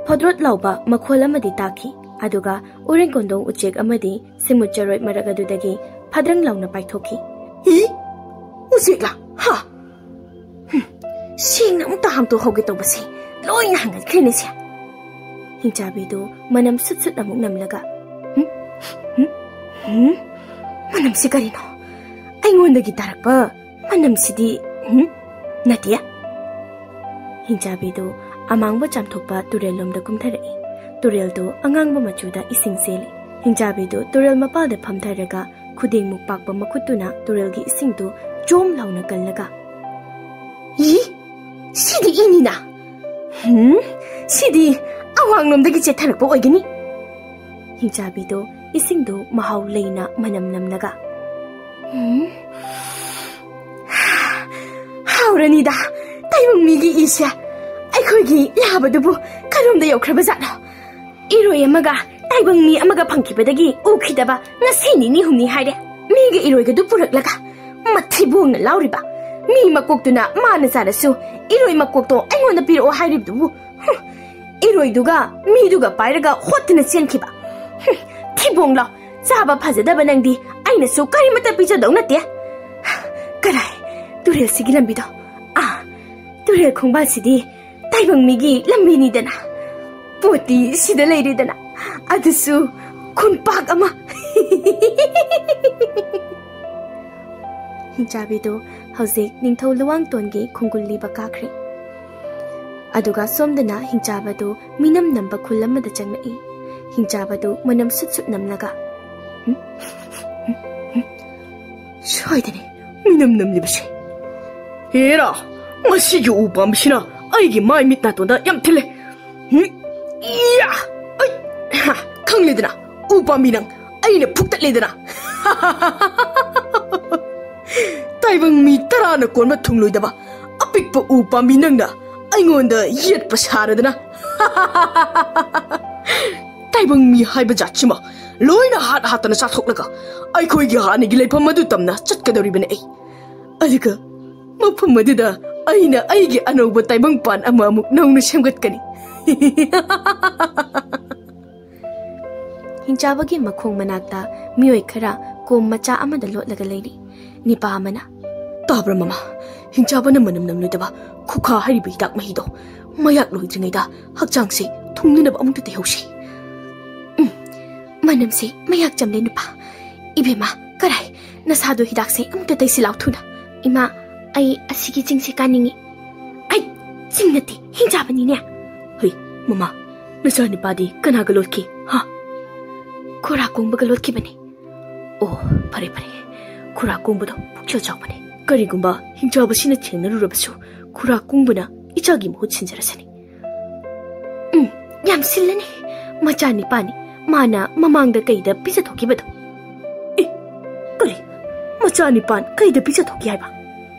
ꯐꯣꯗ꯭ꯔꯣꯠ ꯂꯥꯎꯕ ꯃꯈꯣꯜ ꯑꯃꯗꯤ ꯇꯥꯈꯤ꯫ ꯑꯗꯨꯒ ꯎꯔꯦꯡ ꯀꯣꯟꯗꯣꯡ ꯎꯆꯦꯛ ꯑꯃꯗꯤ ꯁꯤꯃꯨꯠ ꯆꯔꯣꯠ ꯃꯔꯛ ꯑꯗꯨꯗꯒꯤ ꯐꯗ꯭ꯔꯪ ꯂꯥꯎꯅ ꯄꯥꯏꯊꯣꯛꯈꯤ꯫ "ꯏ? ꯎꯆꯦꯛꯂꯥ? ꯍꯥ? ꯍꯨꯝ, ꯁꯦꯡꯅ ꯑꯃꯨꯛꯇ ꯍꯥꯝꯇꯣꯛꯍꯧꯒꯦ ꯇꯧꯕꯁꯦ ꯂꯣꯏꯅ ꯍꯪꯒꯠꯈ꯭ꯔꯦꯅꯦ ꯁꯦ꯫" ꯍꯤꯡꯆꯥꯕꯤꯗꯨ ꯃꯅꯝ ꯁꯨꯠ ꯁꯨꯠ ꯑꯃꯨꯛ ꯅꯝꯂꯒ, "ꯍꯨꯝ? ꯍꯨꯝ? ꯍꯨꯝ? ꯃꯅꯝꯁꯤ ꯀꯔꯤꯅꯣ? ꯑꯩꯉꯣꯟꯗꯒꯤ ꯇꯥꯔꯛꯄ ꯃꯅꯝꯁꯤꯗꯤ, ꯍꯨꯝ? ꯅꯠꯇꯦ?" ꯍꯤꯡꯆꯥꯕꯤꯗꯨ ꯑꯃꯥꯡꯕ ꯆꯥꯝꯊꯣꯛꯄ ꯇꯨꯔꯦꯜꯂꯣꯝꯗ ꯀꯨꯝꯊꯔꯛꯏ꯫ ꯇꯨꯔꯦꯜꯗꯨ ꯑꯉꯥꯡꯕ ꯃꯆꯨꯗ ꯏꯁꯤꯡ ꯆꯦꯜꯂꯤ꯫ ꯍꯤꯡꯆꯥꯕꯤꯗꯨ ꯇꯨꯔꯦꯜ ꯃꯄꯥꯜꯗ ꯐꯝꯊꯔꯒ ꯈꯨꯗꯦꯡꯃꯨꯛ ꯄꯥꯛꯄ ꯃꯈꯨꯠꯇꯨꯅ ꯇꯨꯔꯦꯜꯒꯤ ꯏꯁꯤꯡꯗꯨ ꯆꯣꯝ ꯂꯥꯎꯅ ꯀꯜꯂꯒ, "ꯏ, ꯁꯤꯗꯤ ꯏꯅꯤꯅ꯫ ꯍꯨꯝ, ꯁꯤꯗꯤ ꯑꯋꯥꯡꯂꯣꯝꯗꯒꯤ ꯆꯦꯟꯊꯔꯛꯄ ꯑꯣꯏꯒꯅꯤ꯫" ꯍꯤꯡꯆꯥꯕꯤꯗꯨ ꯏꯁꯤꯡꯗꯨ ꯃꯍꯥꯎ ꯂꯩꯅ ꯃꯅꯝ ꯅꯝꯂꯒ, "ꯍꯨꯝ, ꯍꯥꯎꯔꯅꯤꯗ, ꯇꯥꯏꯕꯪ ꯃꯤꯒꯤ ꯏꯁꯦ꯫ ꯑꯩꯈꯣꯏꯒꯤ ꯂꯥꯕꯗꯨꯕꯨ ꯀꯔꯣꯝꯗ ꯌꯧꯈ꯭ꯔꯕ ꯖꯥꯠꯅꯣ? ꯏꯔꯣꯏ ꯑꯃꯒ ꯇꯥꯏꯕꯪ ꯃꯤ ꯑꯃꯒ ꯐꯪꯈꯤꯕꯗꯒꯤ ꯎꯈꯤꯗꯕ ꯉꯁꯤ ꯅꯤꯅꯤ ꯍꯨꯝꯅꯤ ꯍꯥꯏꯔꯦ꯫ ꯃꯤꯒ ꯏꯔꯣꯏꯒꯗꯨ ꯄꯨꯔꯛꯂꯒ ꯃꯊꯤꯕꯣꯡꯅ ꯂꯥꯎꯔꯤꯕ꯫ ꯃꯤ ꯃꯀꯣꯛꯇꯨꯅ ꯃꯥꯅ ꯆꯥꯔꯁꯨ ꯏꯔꯣꯏ ꯃꯀꯣꯛꯇꯣ ꯑꯩꯉꯣꯟꯗ ꯄꯤꯔꯛꯑꯣ ꯍꯥꯏꯔꯤꯕꯗꯨꯕꯨ, ꯍꯨꯝ, ꯏꯔꯣꯏꯗꯨꯒ ꯃꯤꯗꯨꯒ ꯄꯥꯏꯔꯒ ꯍꯣꯠꯇꯅ ꯆꯦꯟꯈꯤꯕ꯫ ꯍꯨꯝ, ꯊꯤꯕꯣꯡ ꯂꯥꯎ, ꯆꯥꯕ ꯐꯖꯗꯕ ꯅꯪꯗꯤ ꯑꯩꯅꯁꯨ ꯀꯔꯤꯃꯠꯇ ꯄꯤꯖꯗꯧ ꯅꯠꯇꯦ꯫ ꯀꯔꯥꯏ, ꯇꯨꯔꯦꯜꯁꯤꯒꯤ ꯂꯝꯕꯤꯗꯣ? ꯑꯥ, ꯇꯨꯔꯦꯜ ꯈꯣꯡꯕꯥꯜꯁꯤꯗꯤ ꯇꯥꯏꯕꯪ ꯃꯤꯒꯤ ꯂꯝꯕꯤꯅꯤꯗꯅ꯫ ꯄꯣꯠꯇꯤ ꯁꯤꯗ ꯂꯩꯔꯦꯗꯅ, ꯑꯗꯨꯁꯨ ꯈꯨꯟꯄꯥꯛ ꯑꯃ꯫" ꯍꯤꯡꯆꯥꯕꯤꯗꯨ ꯍꯧꯖꯤꯛ ꯅꯤꯡꯊꯧ ꯂꯨꯋꯥꯡꯇꯣꯟꯒꯤ ꯈꯣꯡꯒꯨꯜ ꯂꯤꯕ ꯀꯥꯈ꯭ꯔꯦ꯫ ꯑꯗꯨꯒ ꯁꯣꯝꯗꯅ ꯍꯤꯡꯆꯥꯕꯗꯨ ꯃꯤꯅꯝ ꯅꯝꯕ ꯈꯨꯜ ꯑꯃꯗ ꯆꯪꯂꯛꯏ꯫ ꯍꯤꯡꯆꯥꯕꯗꯨ ꯃꯅꯝ ꯁꯨꯠ ꯁꯨꯠ ꯅꯝꯂꯒ, "ꯁ꯭ꯋꯥꯏꯗꯅꯤ ꯃꯤꯅꯝ ꯅꯝꯂꯤꯕꯁꯦ꯫ ꯍꯦꯔꯥ, ꯃꯁꯤꯒꯤ ꯎ ꯄꯥꯝꯕꯤꯁꯤꯅ ꯑꯩꯒꯤ ꯃꯥꯏ ꯃꯤꯠ ꯅꯥꯇꯣꯟꯗ ꯌꯥꯝ ꯊꯤꯜꯂꯦ꯫ ꯍꯨꯝ? ꯏꯌꯥ! ꯑꯩ! ꯍꯥ, ꯈꯪꯂꯦꯗꯅ, ꯎ ꯄꯥꯝꯕꯤ ꯅꯪ ꯑꯩꯅ ꯐꯨꯛꯇꯠꯂꯦꯗꯅ꯫" "ꯇꯥꯏꯕꯪ ꯃꯤ ꯇꯔꯥꯅ ꯀꯣꯟꯕ ꯊꯨꯡꯂꯣꯏꯗꯕ ꯑꯄꯤꯛꯄ ꯎ ꯄꯥꯝꯕꯤ ꯅꯪꯅ ꯑꯩꯉꯣꯟꯗ ꯌꯦꯠꯄ ꯁꯥꯔꯗꯅ꯫" "ꯇꯥꯏꯕꯪ ꯃꯤ ꯍꯥꯏꯕ ꯖꯥꯠꯁꯤꯃ ꯂꯣꯏꯅ ꯍꯥꯠ ꯍꯥꯠꯇꯅ ꯆꯥꯊꯣꯛꯂꯒ ꯑꯩꯈꯣꯏꯒꯤ ꯍꯥꯟꯅꯒꯤ ꯂꯩꯐꯝ ꯑꯗꯨ ꯇꯝꯅ ꯆꯠꯀꯗꯧꯔꯤꯕꯅꯤ ꯑꯩ꯫ ꯑꯗꯨꯒ ꯃꯐꯝ ꯑꯗꯨꯗ ꯑꯩꯅ ꯑꯩꯒꯤ ꯑꯅꯧꯕ ꯇꯥꯏꯕꯪꯄꯥꯟ ꯑꯃ ꯑꯃꯨꯛ ꯅꯧꯅ ꯁꯦꯝꯒꯠꯀꯅꯤ꯫ ꯍꯤꯡꯆꯥꯕꯒꯤ ꯃꯈꯣꯡ ꯃꯅꯥꯛꯇ ꯃꯤꯑꯣꯏ ꯈꯔ ꯀꯣꯝ ꯃꯆꯥ ꯑꯃꯗ ꯂꯣꯠꯂꯒ ꯂꯩꯔꯤ꯫ ꯅꯤꯄꯥ ꯑꯃꯅ, "ꯇꯥꯕ꯭ꯔꯥ ꯃꯃꯥ? ꯍꯤꯡꯆꯥꯕꯅ ꯃꯅꯝ ꯅꯝꯂꯣꯏꯗꯕ ꯈꯨꯈꯥ ꯍꯥꯏꯔꯤꯕ ꯍꯤꯗꯥꯛ ꯃꯍꯤꯗꯣ ꯃꯌꯥꯛ ꯂꯣꯏꯗ꯭ꯔꯤꯉꯩꯗ ꯍꯛꯆꯥꯡꯁꯦ ꯊꯨꯡꯅꯅꯕ ꯑꯃꯨꯛꯇ ꯇꯩꯍꯧꯁꯤ꯫" ꯎꯝ, ꯃꯅꯝꯁꯦ ꯃꯌꯥꯛ ꯆꯝꯂꯦ ꯅꯨꯄꯥ꯫ ꯏꯕꯦꯝꯃ, ꯀꯔꯥꯏ? ꯅꯁꯥꯗꯣ ꯍꯤꯗꯥꯛꯁꯦ ꯑꯃꯨꯛꯇ ꯇꯩꯁꯤꯜꯂꯥꯎ ꯊꯨꯅ꯫ ꯏꯃꯥ, ꯑꯩ ꯑꯁꯤꯒꯤ ꯆꯤꯡꯁꯦ ꯀꯥꯅꯤꯡꯉꯤ꯫ ꯑꯩ ꯆꯤꯡ ꯅꯠꯇꯦ, ꯍꯤꯡꯆꯥꯕꯅꯤꯅꯦ꯫ ꯍꯩ, ꯃꯃꯥ, ꯅꯆꯥꯅꯨꯄꯥꯗꯤ ꯀꯅꯥꯒ ꯂꯣꯠꯈꯤ, ꯍꯥ? ꯈꯨꯔꯥ ꯀꯣꯡꯕꯒ ꯂꯣꯠꯈꯤꯕꯅꯦ꯫ ꯑꯣ, ꯐꯔꯦ, ꯐꯔꯦ꯫ ꯈꯨꯔꯥ ꯀꯣꯡꯕꯗꯣ ꯄꯨꯛꯆꯦꯜ ꯆꯥꯎꯕꯅꯦ꯫ ꯀꯔꯤꯒꯨꯝꯕ ꯍꯤꯡꯆꯥꯕꯁꯤꯅ ꯊꯦꯡꯅꯔꯨꯔꯕꯁꯨ, ꯈꯨꯔꯥ ꯀꯣꯡꯕꯅ ꯏꯆꯥꯒꯤ ꯃꯍꯨꯠ ꯁꯤꯟꯖꯔꯁꯅꯤ꯫ ꯎꯝ, ꯌꯥꯝ ꯁꯤꯜꯂꯅꯤ꯫ ꯃꯆꯥꯅꯤꯄꯥꯅꯤ꯫ ꯃꯥꯅ ꯃꯃꯥꯡꯗ ꯀꯩꯗ ꯄꯤꯖꯊꯣꯛꯈꯤꯕꯗꯣ꯫ ꯑꯦ, ꯀꯔꯤ? ꯃꯆꯥꯅꯤꯄꯥꯟ ꯀꯩꯗ ꯄꯤꯖꯊꯣꯛꯈꯤ ꯍꯥꯏꯕ?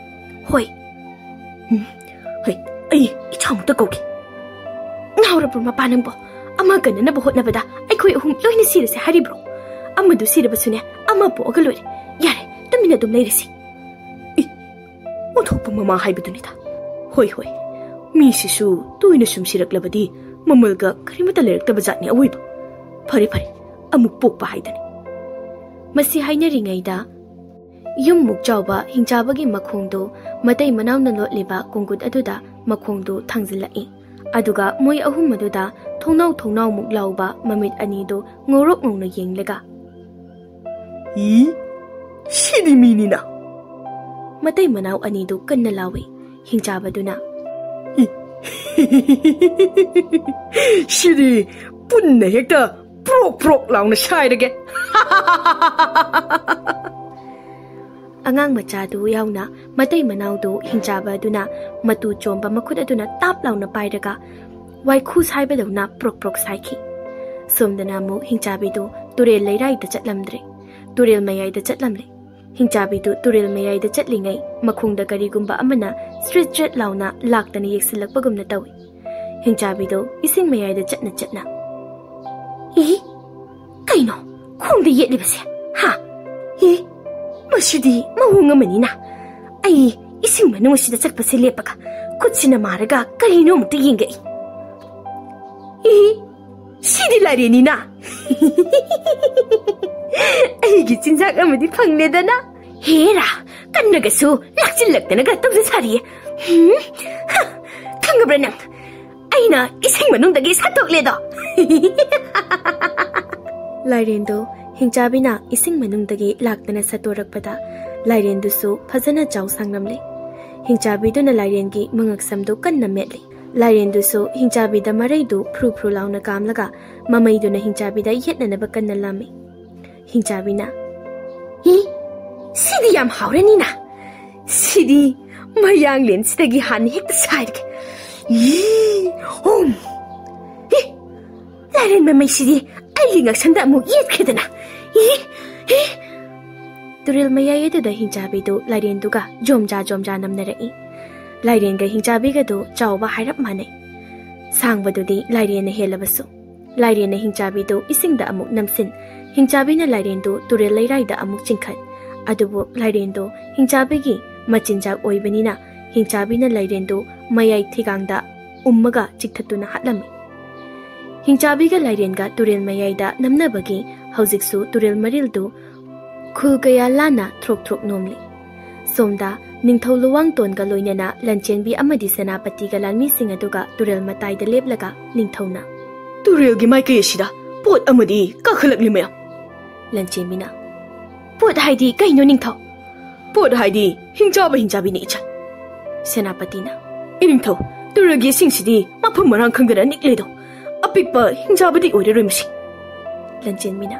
ꯍꯣꯏ꯫ ꯎꯝ, ꯍꯣꯏ, ꯑꯩ ꯏꯆꯥꯃꯨꯛꯇ ꯀꯧꯒꯦ꯫ ꯉꯥꯎꯔꯕ꯭ꯔꯣ ꯃꯄꯥ ꯅꯪꯕꯣ? ꯑꯃ ꯀꯟꯅꯅꯕ ꯍꯣꯠꯅꯕꯗ ꯑꯩꯈꯣꯏ ꯑꯍꯨꯝ ꯂꯣꯏꯅ ꯁꯤꯔꯁꯦ ꯍꯥꯏꯔꯤꯕ꯭ꯔꯣ? ꯑꯃꯗꯨ ꯁꯤꯔꯕꯁꯨꯅꯦ, ꯑꯃ ꯄꯣꯛꯑꯒ ꯂꯣꯏꯔꯦ꯫ ꯌꯥꯔꯦ, ꯇꯨꯃꯤꯟꯅ ꯑꯗꯨꯝ ꯂꯩꯔꯁꯤ꯫ ꯏ, ꯑꯣꯟꯊꯣꯛꯄ ꯃꯃꯥ ꯍꯥꯏꯕꯗꯨꯅꯤꯗ꯫ ꯍꯣꯏ, ꯍꯣꯏ, ꯃꯤꯁꯤꯁꯨ ꯇꯣꯏꯅ ꯁꯨꯝ ꯁꯤꯔꯛꯂꯕꯗꯤ ꯃꯃꯜꯒ ꯀꯔꯤꯃꯠꯇ ꯂꯩꯔꯛꯇꯕ ꯖꯥꯠꯅꯤ ꯑꯋꯣꯏꯕ꯫ ꯐꯔꯦ, ꯐꯔꯦ, ꯑꯃꯨꯛ ꯄꯣꯛꯄ ꯍꯥꯏꯗꯨꯅꯤ꯫ ꯃꯁꯤ ꯍꯥꯏꯅꯔꯤꯉꯩꯗ ꯌꯨꯝ ꯃꯨꯛ ꯆꯥꯎꯕ ꯍꯤꯡꯆꯥꯕꯒꯤ ꯃꯈꯣꯡꯗꯨ ꯃꯇꯩ ꯃꯅꯥꯎꯅ ꯂꯣꯠꯂꯤꯕ ꯀꯣꯡꯒꯨꯠ ꯑꯗꯨꯗ ꯃꯈꯣꯡꯗꯨ ꯊꯥꯡꯖꯤꯜꯂꯛꯏ꯫ ꯑꯗꯨꯒ ꯃꯣꯏ ꯑꯍꯨꯝ ꯑꯗꯨꯗ ꯊꯣꯡꯅꯥꯎ ꯊꯣꯡꯅꯥꯎꯃꯨꯛ ꯂꯥꯎꯕ ꯃꯃꯤꯠ ꯑꯅꯤꯗꯨ ꯉꯧꯔꯣꯛ ꯉꯧꯅ ꯌꯦꯡꯂꯒ, "ꯏ, ꯁꯤꯗꯤ ꯃꯤꯅꯤꯅ!" ꯃꯇꯩ ꯃꯅꯥꯎ ꯑꯅꯤꯗꯨ ꯀꯟꯅ ꯂꯥꯎꯏ꯫ ꯍꯤꯡꯆꯥꯕꯗꯨꯅ, "ꯏ, ꯁꯤꯗꯤ ꯄꯨꯟꯅ ꯍꯦꯛꯇ ꯄ꯭ꯔꯣꯛ ꯄ꯭ꯔꯣꯛ ꯂꯥꯎꯅ ꯁꯥꯏꯔꯒꯦ!" ꯑꯉꯥꯡ ꯃꯆꯥꯗꯨ ꯌꯥꯎꯅ ꯃꯇꯩ ꯃꯅꯥꯎꯗꯨ ꯍꯤꯡꯆꯥꯕ ꯑꯗꯨꯅ ꯃꯇꯨ ꯆꯣꯝꯕ ꯃꯈꯨꯠ ꯑꯗꯨꯅ ꯇꯥꯞ ꯂꯥꯎꯅ ꯄꯥꯏꯔꯒ ꯋꯥꯏꯈꯨ ꯁꯥꯏꯕꯗꯧꯅ ꯄ꯭ꯔꯣꯛ ꯄ꯭ꯔꯣꯛ ꯁꯥꯏꯈꯤ꯫ ꯁꯣꯝꯗꯅ ꯑꯃꯨꯛ ꯍꯤꯡꯆꯥꯕꯤꯗꯨ ꯇꯨꯔꯦꯜ ꯂꯩꯔꯥꯏꯗ ꯆꯠꯂꯝꯗ꯭ꯔꯦ꯫ ꯇꯨꯔꯦꯜ ꯃꯌꯥꯏꯗ ꯆꯠꯂꯝꯂꯦ꯫ ꯍꯤꯡꯆꯥꯕꯤꯗꯨ ꯇꯨꯔꯦꯜ ꯃꯌꯥꯏꯗ ꯆꯠꯂꯤꯉꯩ ꯃꯈꯣꯡꯗ ꯀꯔꯤꯒꯨꯝꯕ ꯑꯃꯅ ꯆ꯭ꯔꯤꯠ ꯆ꯭ꯔꯤꯠ ꯂꯥꯎꯅ ꯂꯥꯛꯇꯅ ꯌꯦꯛꯁꯤꯜꯂꯛꯄꯒꯨꯝꯅ ꯇꯧꯏ꯫ ꯍꯤꯡꯆꯥꯕꯤꯗꯨ ꯏꯁꯤꯡ ꯃꯌꯥꯏꯗ ꯆꯠꯅ ꯆꯠꯅ, "ꯏ, ꯀꯩꯅꯣ ꯈꯣꯡꯗ ꯌꯦꯠꯂꯤꯕꯁꯦ? ꯍꯥ? ꯏ, ꯃꯁꯤꯗꯤ ꯃꯑꯣꯡ ꯑꯃꯅꯤꯅ꯫ ꯑꯩ ꯏꯁꯤꯡ ꯃꯅꯨꯡ ꯑꯁꯤꯗ ꯆꯠꯄꯁꯦ ꯂꯦꯞꯄꯒ ꯈꯨꯠꯁꯤꯅ ꯃꯥꯔꯒ ꯀꯔꯤꯅꯣ ꯑꯃꯨꯛꯇ ꯌꯦꯡꯒꯦ ꯑꯩ꯫ ꯏ, ꯁꯤꯗꯤ ꯂꯥꯏꯔꯦꯟꯅꯤꯅ꯫ ꯑꯩꯒꯤ ꯆꯤꯟꯖꯥꯛ ꯑꯃꯗꯤ ꯐꯪꯂꯦꯗꯅ꯫ ꯍꯦꯔꯥ, ꯀꯟꯅꯒꯁꯨ ꯂꯥꯛꯆꯤꯜꯂꯛꯇꯅꯒ ꯇꯧꯖ ꯁꯥꯔꯤꯌꯦ꯫ ꯍꯨꯝ, ꯍ, ꯈꯪꯉꯕ꯭ꯔꯥ ꯅꯪ? ꯑꯩꯅ ꯏꯁꯤꯡ ꯃꯅꯨꯡꯗꯒꯤ ꯁꯠꯇꯣꯛꯂꯦꯗꯣ꯫ ꯂꯥꯏꯔꯦꯟꯗꯣ ꯍꯤꯡꯆꯥꯕꯤꯅ ꯏꯁꯤꯡ ꯃꯅꯨꯡꯗꯒꯤ ꯂꯥꯛꯇꯅ ꯁꯠꯇꯣꯔꯛꯄꯗ ꯂꯥꯏꯔꯦꯟꯗꯨꯁꯨ ꯐꯖꯅ ꯆꯥꯎ ꯁꯥꯡꯂꯝꯂꯦ꯫ ꯍꯤꯡꯆꯥꯕꯤꯗꯨꯅ ꯂꯥꯏꯔꯦꯟꯒꯤ ꯃꯉꯛꯁꯝꯗꯨ ꯀꯟꯅ ꯃꯦꯠꯂꯤ꯫ ꯂꯥꯏꯔꯦꯟꯗꯨꯁꯨ ꯍꯤꯡꯆꯥꯕꯤꯗ ꯃꯔꯩꯗꯨ ꯐ꯭ꯔꯨ ꯐ꯭ꯔꯨ ꯂꯥꯎꯅ ꯀꯥꯝꯂꯒ ꯃꯃꯩꯗꯨꯅ ꯍꯤꯡꯆꯥꯕꯤꯗ ꯌꯦꯠꯅꯅꯕ ꯀꯟꯅ ꯂꯥꯝꯃꯤ꯫ ꯍꯤꯡꯆꯥꯕꯤꯅ, "ꯍꯤ, ꯁꯤꯗꯤ ꯌꯥꯝ ꯍꯥꯎꯔꯅꯤꯅ꯫ ꯁꯤꯗꯤ ꯃꯌꯥꯡꯂꯦꯟꯁꯤꯗꯒꯤ ꯍꯥꯟꯅ ꯍꯦꯛꯇ ꯁꯥꯏꯔꯒꯦ꯫ ꯌꯤ, ꯍꯨꯝ꯫ ꯍꯤ, ꯂꯥꯏꯔꯦꯟ ꯃꯃꯩꯁꯤꯗꯤ ꯑꯩꯒꯤ ꯉꯛꯁꯝꯗ ꯑꯃꯨꯛ ꯌꯦꯠꯈ꯭ꯔꯦꯗꯅ꯫ ꯌꯤ, ꯍꯤ꯫" ꯇꯨꯔꯦꯜ ꯃꯌꯥꯏ ꯑꯗꯨꯗ ꯍꯤꯡꯆꯥꯕꯤꯗꯨ ꯂꯥꯏꯔꯦꯟꯗꯨꯒ ꯖꯣꯝꯖꯥ ꯖꯣꯝꯖꯥ ꯅꯝꯅꯔꯛꯏ꯫ ꯂꯥꯏꯔꯦꯟꯒ ꯍꯤꯡꯆꯥꯕꯤꯒꯗꯨ ꯆꯥꯎꯕ ꯍꯥꯏꯔꯞ ꯃꯥꯟꯅꯩ꯫ ꯁꯥꯡꯕꯗꯨꯗꯤ ꯂꯥꯏꯔꯦꯟꯅ ꯍꯦꯜꯂꯕꯁꯨ꯫ ꯂꯥꯏꯔꯦꯟꯅ ꯍꯤꯡꯆꯥꯕꯤꯗꯨ ꯏꯁꯤꯡꯗ ꯑꯃꯨꯛ ꯅꯝꯁꯤꯟ, ꯍꯤꯡꯆꯥꯕꯤꯅ ꯂꯥꯏꯔꯦꯟꯗꯨ ꯇꯨꯔꯦꯜ ꯂꯩꯔꯥꯏꯗ ꯑꯃꯨꯛ ꯆꯤꯡꯈꯠ꯫ ꯑꯗꯨꯕꯨ ꯂꯥꯏꯔꯦꯟꯗꯨ ꯍꯤꯡꯆꯥꯕꯤꯒꯤ ꯃꯆꯤꯟꯖꯥꯛ ꯑꯣꯏꯕꯅꯤꯅ ꯍꯤꯡꯆꯥꯕꯤꯅ ꯂꯥꯏꯔꯦꯟꯗꯨ ꯃꯌꯥꯏ ꯊꯤꯒꯥꯡꯗ ꯎꯝꯃꯒ ꯆꯤꯛꯊꯠꯇꯨꯅ ꯍꯥꯠꯂꯝꯃꯤ꯫ ꯍꯤꯡꯆꯥꯕꯤꯒ ꯂꯥꯏꯔꯦꯟꯒ ꯇꯨꯔꯦꯜ ꯃꯌꯥꯏꯗ ꯅꯝꯅꯕꯒꯤ ꯍꯧꯖꯤꯛꯁꯨ ꯇꯨꯔꯦꯜ ꯃꯔꯤꯜꯗꯨ ꯈꯨꯜ ꯀꯌꯥ ꯂꯥꯟꯅ ꯊ꯭ꯔꯣꯛ ꯊ꯭ꯔꯣꯛ ꯅꯣꯝꯂꯤ꯫ ꯁꯣꯝꯗ ꯅꯤꯡꯊꯧ ꯂꯨꯋꯥꯡꯇꯣꯟꯒ ꯂꯣꯏꯅꯅ ꯂꯟꯆꯦꯟꯕꯤ ꯑꯃꯗꯤ ꯁꯦꯅꯥꯄꯇꯤꯒ ꯂꯥꯟꯃꯤꯁꯤꯡ ꯑꯗꯨꯒ ꯇꯨꯔꯦꯜ ꯃꯇꯥꯏꯗ ꯂꯦꯞꯂꯒ ꯅꯤꯡꯊꯧꯅ, "ꯇꯨꯔꯦꯜꯒꯤ ꯃꯥꯏꯀꯩ ꯑꯁꯤꯗ ꯄꯣꯠ ꯑꯃꯗꯤ ꯀꯥꯈꯠꯂꯛꯂꯤ ꯃꯌꯥꯝ꯫" ꯂꯟꯆꯦꯟꯕꯤꯅ, "ꯄꯣꯠ ꯍꯥꯏꯗꯤ ꯀꯩꯅꯣ ꯅꯤꯡꯊꯧ?" "ꯄꯣꯠ ꯍꯥꯏꯗꯤ ꯍꯤꯡꯆꯥꯕ ꯍꯤꯡꯆꯥꯕꯤꯅꯤ ꯏꯆꯟ꯫" ꯁꯦꯅꯥꯄꯇꯤꯅ, "ꯏꯅꯤꯡꯊꯧ, ꯇꯨꯔꯦꯜꯒꯤ ꯏꯁꯤꯡꯁꯤꯗꯤ ꯃꯐꯝ ꯃꯔꯥꯡ ꯈꯪꯗꯅ ꯅꯤꯛꯂꯦꯗꯣ꯫ ꯑꯄꯤꯛꯄ ꯍꯤꯡꯆꯥꯕꯗꯤ ꯑꯣꯏꯔꯔꯣꯏ ꯃꯁꯤ꯫" ꯂꯟꯆꯦꯟꯕꯤꯅ,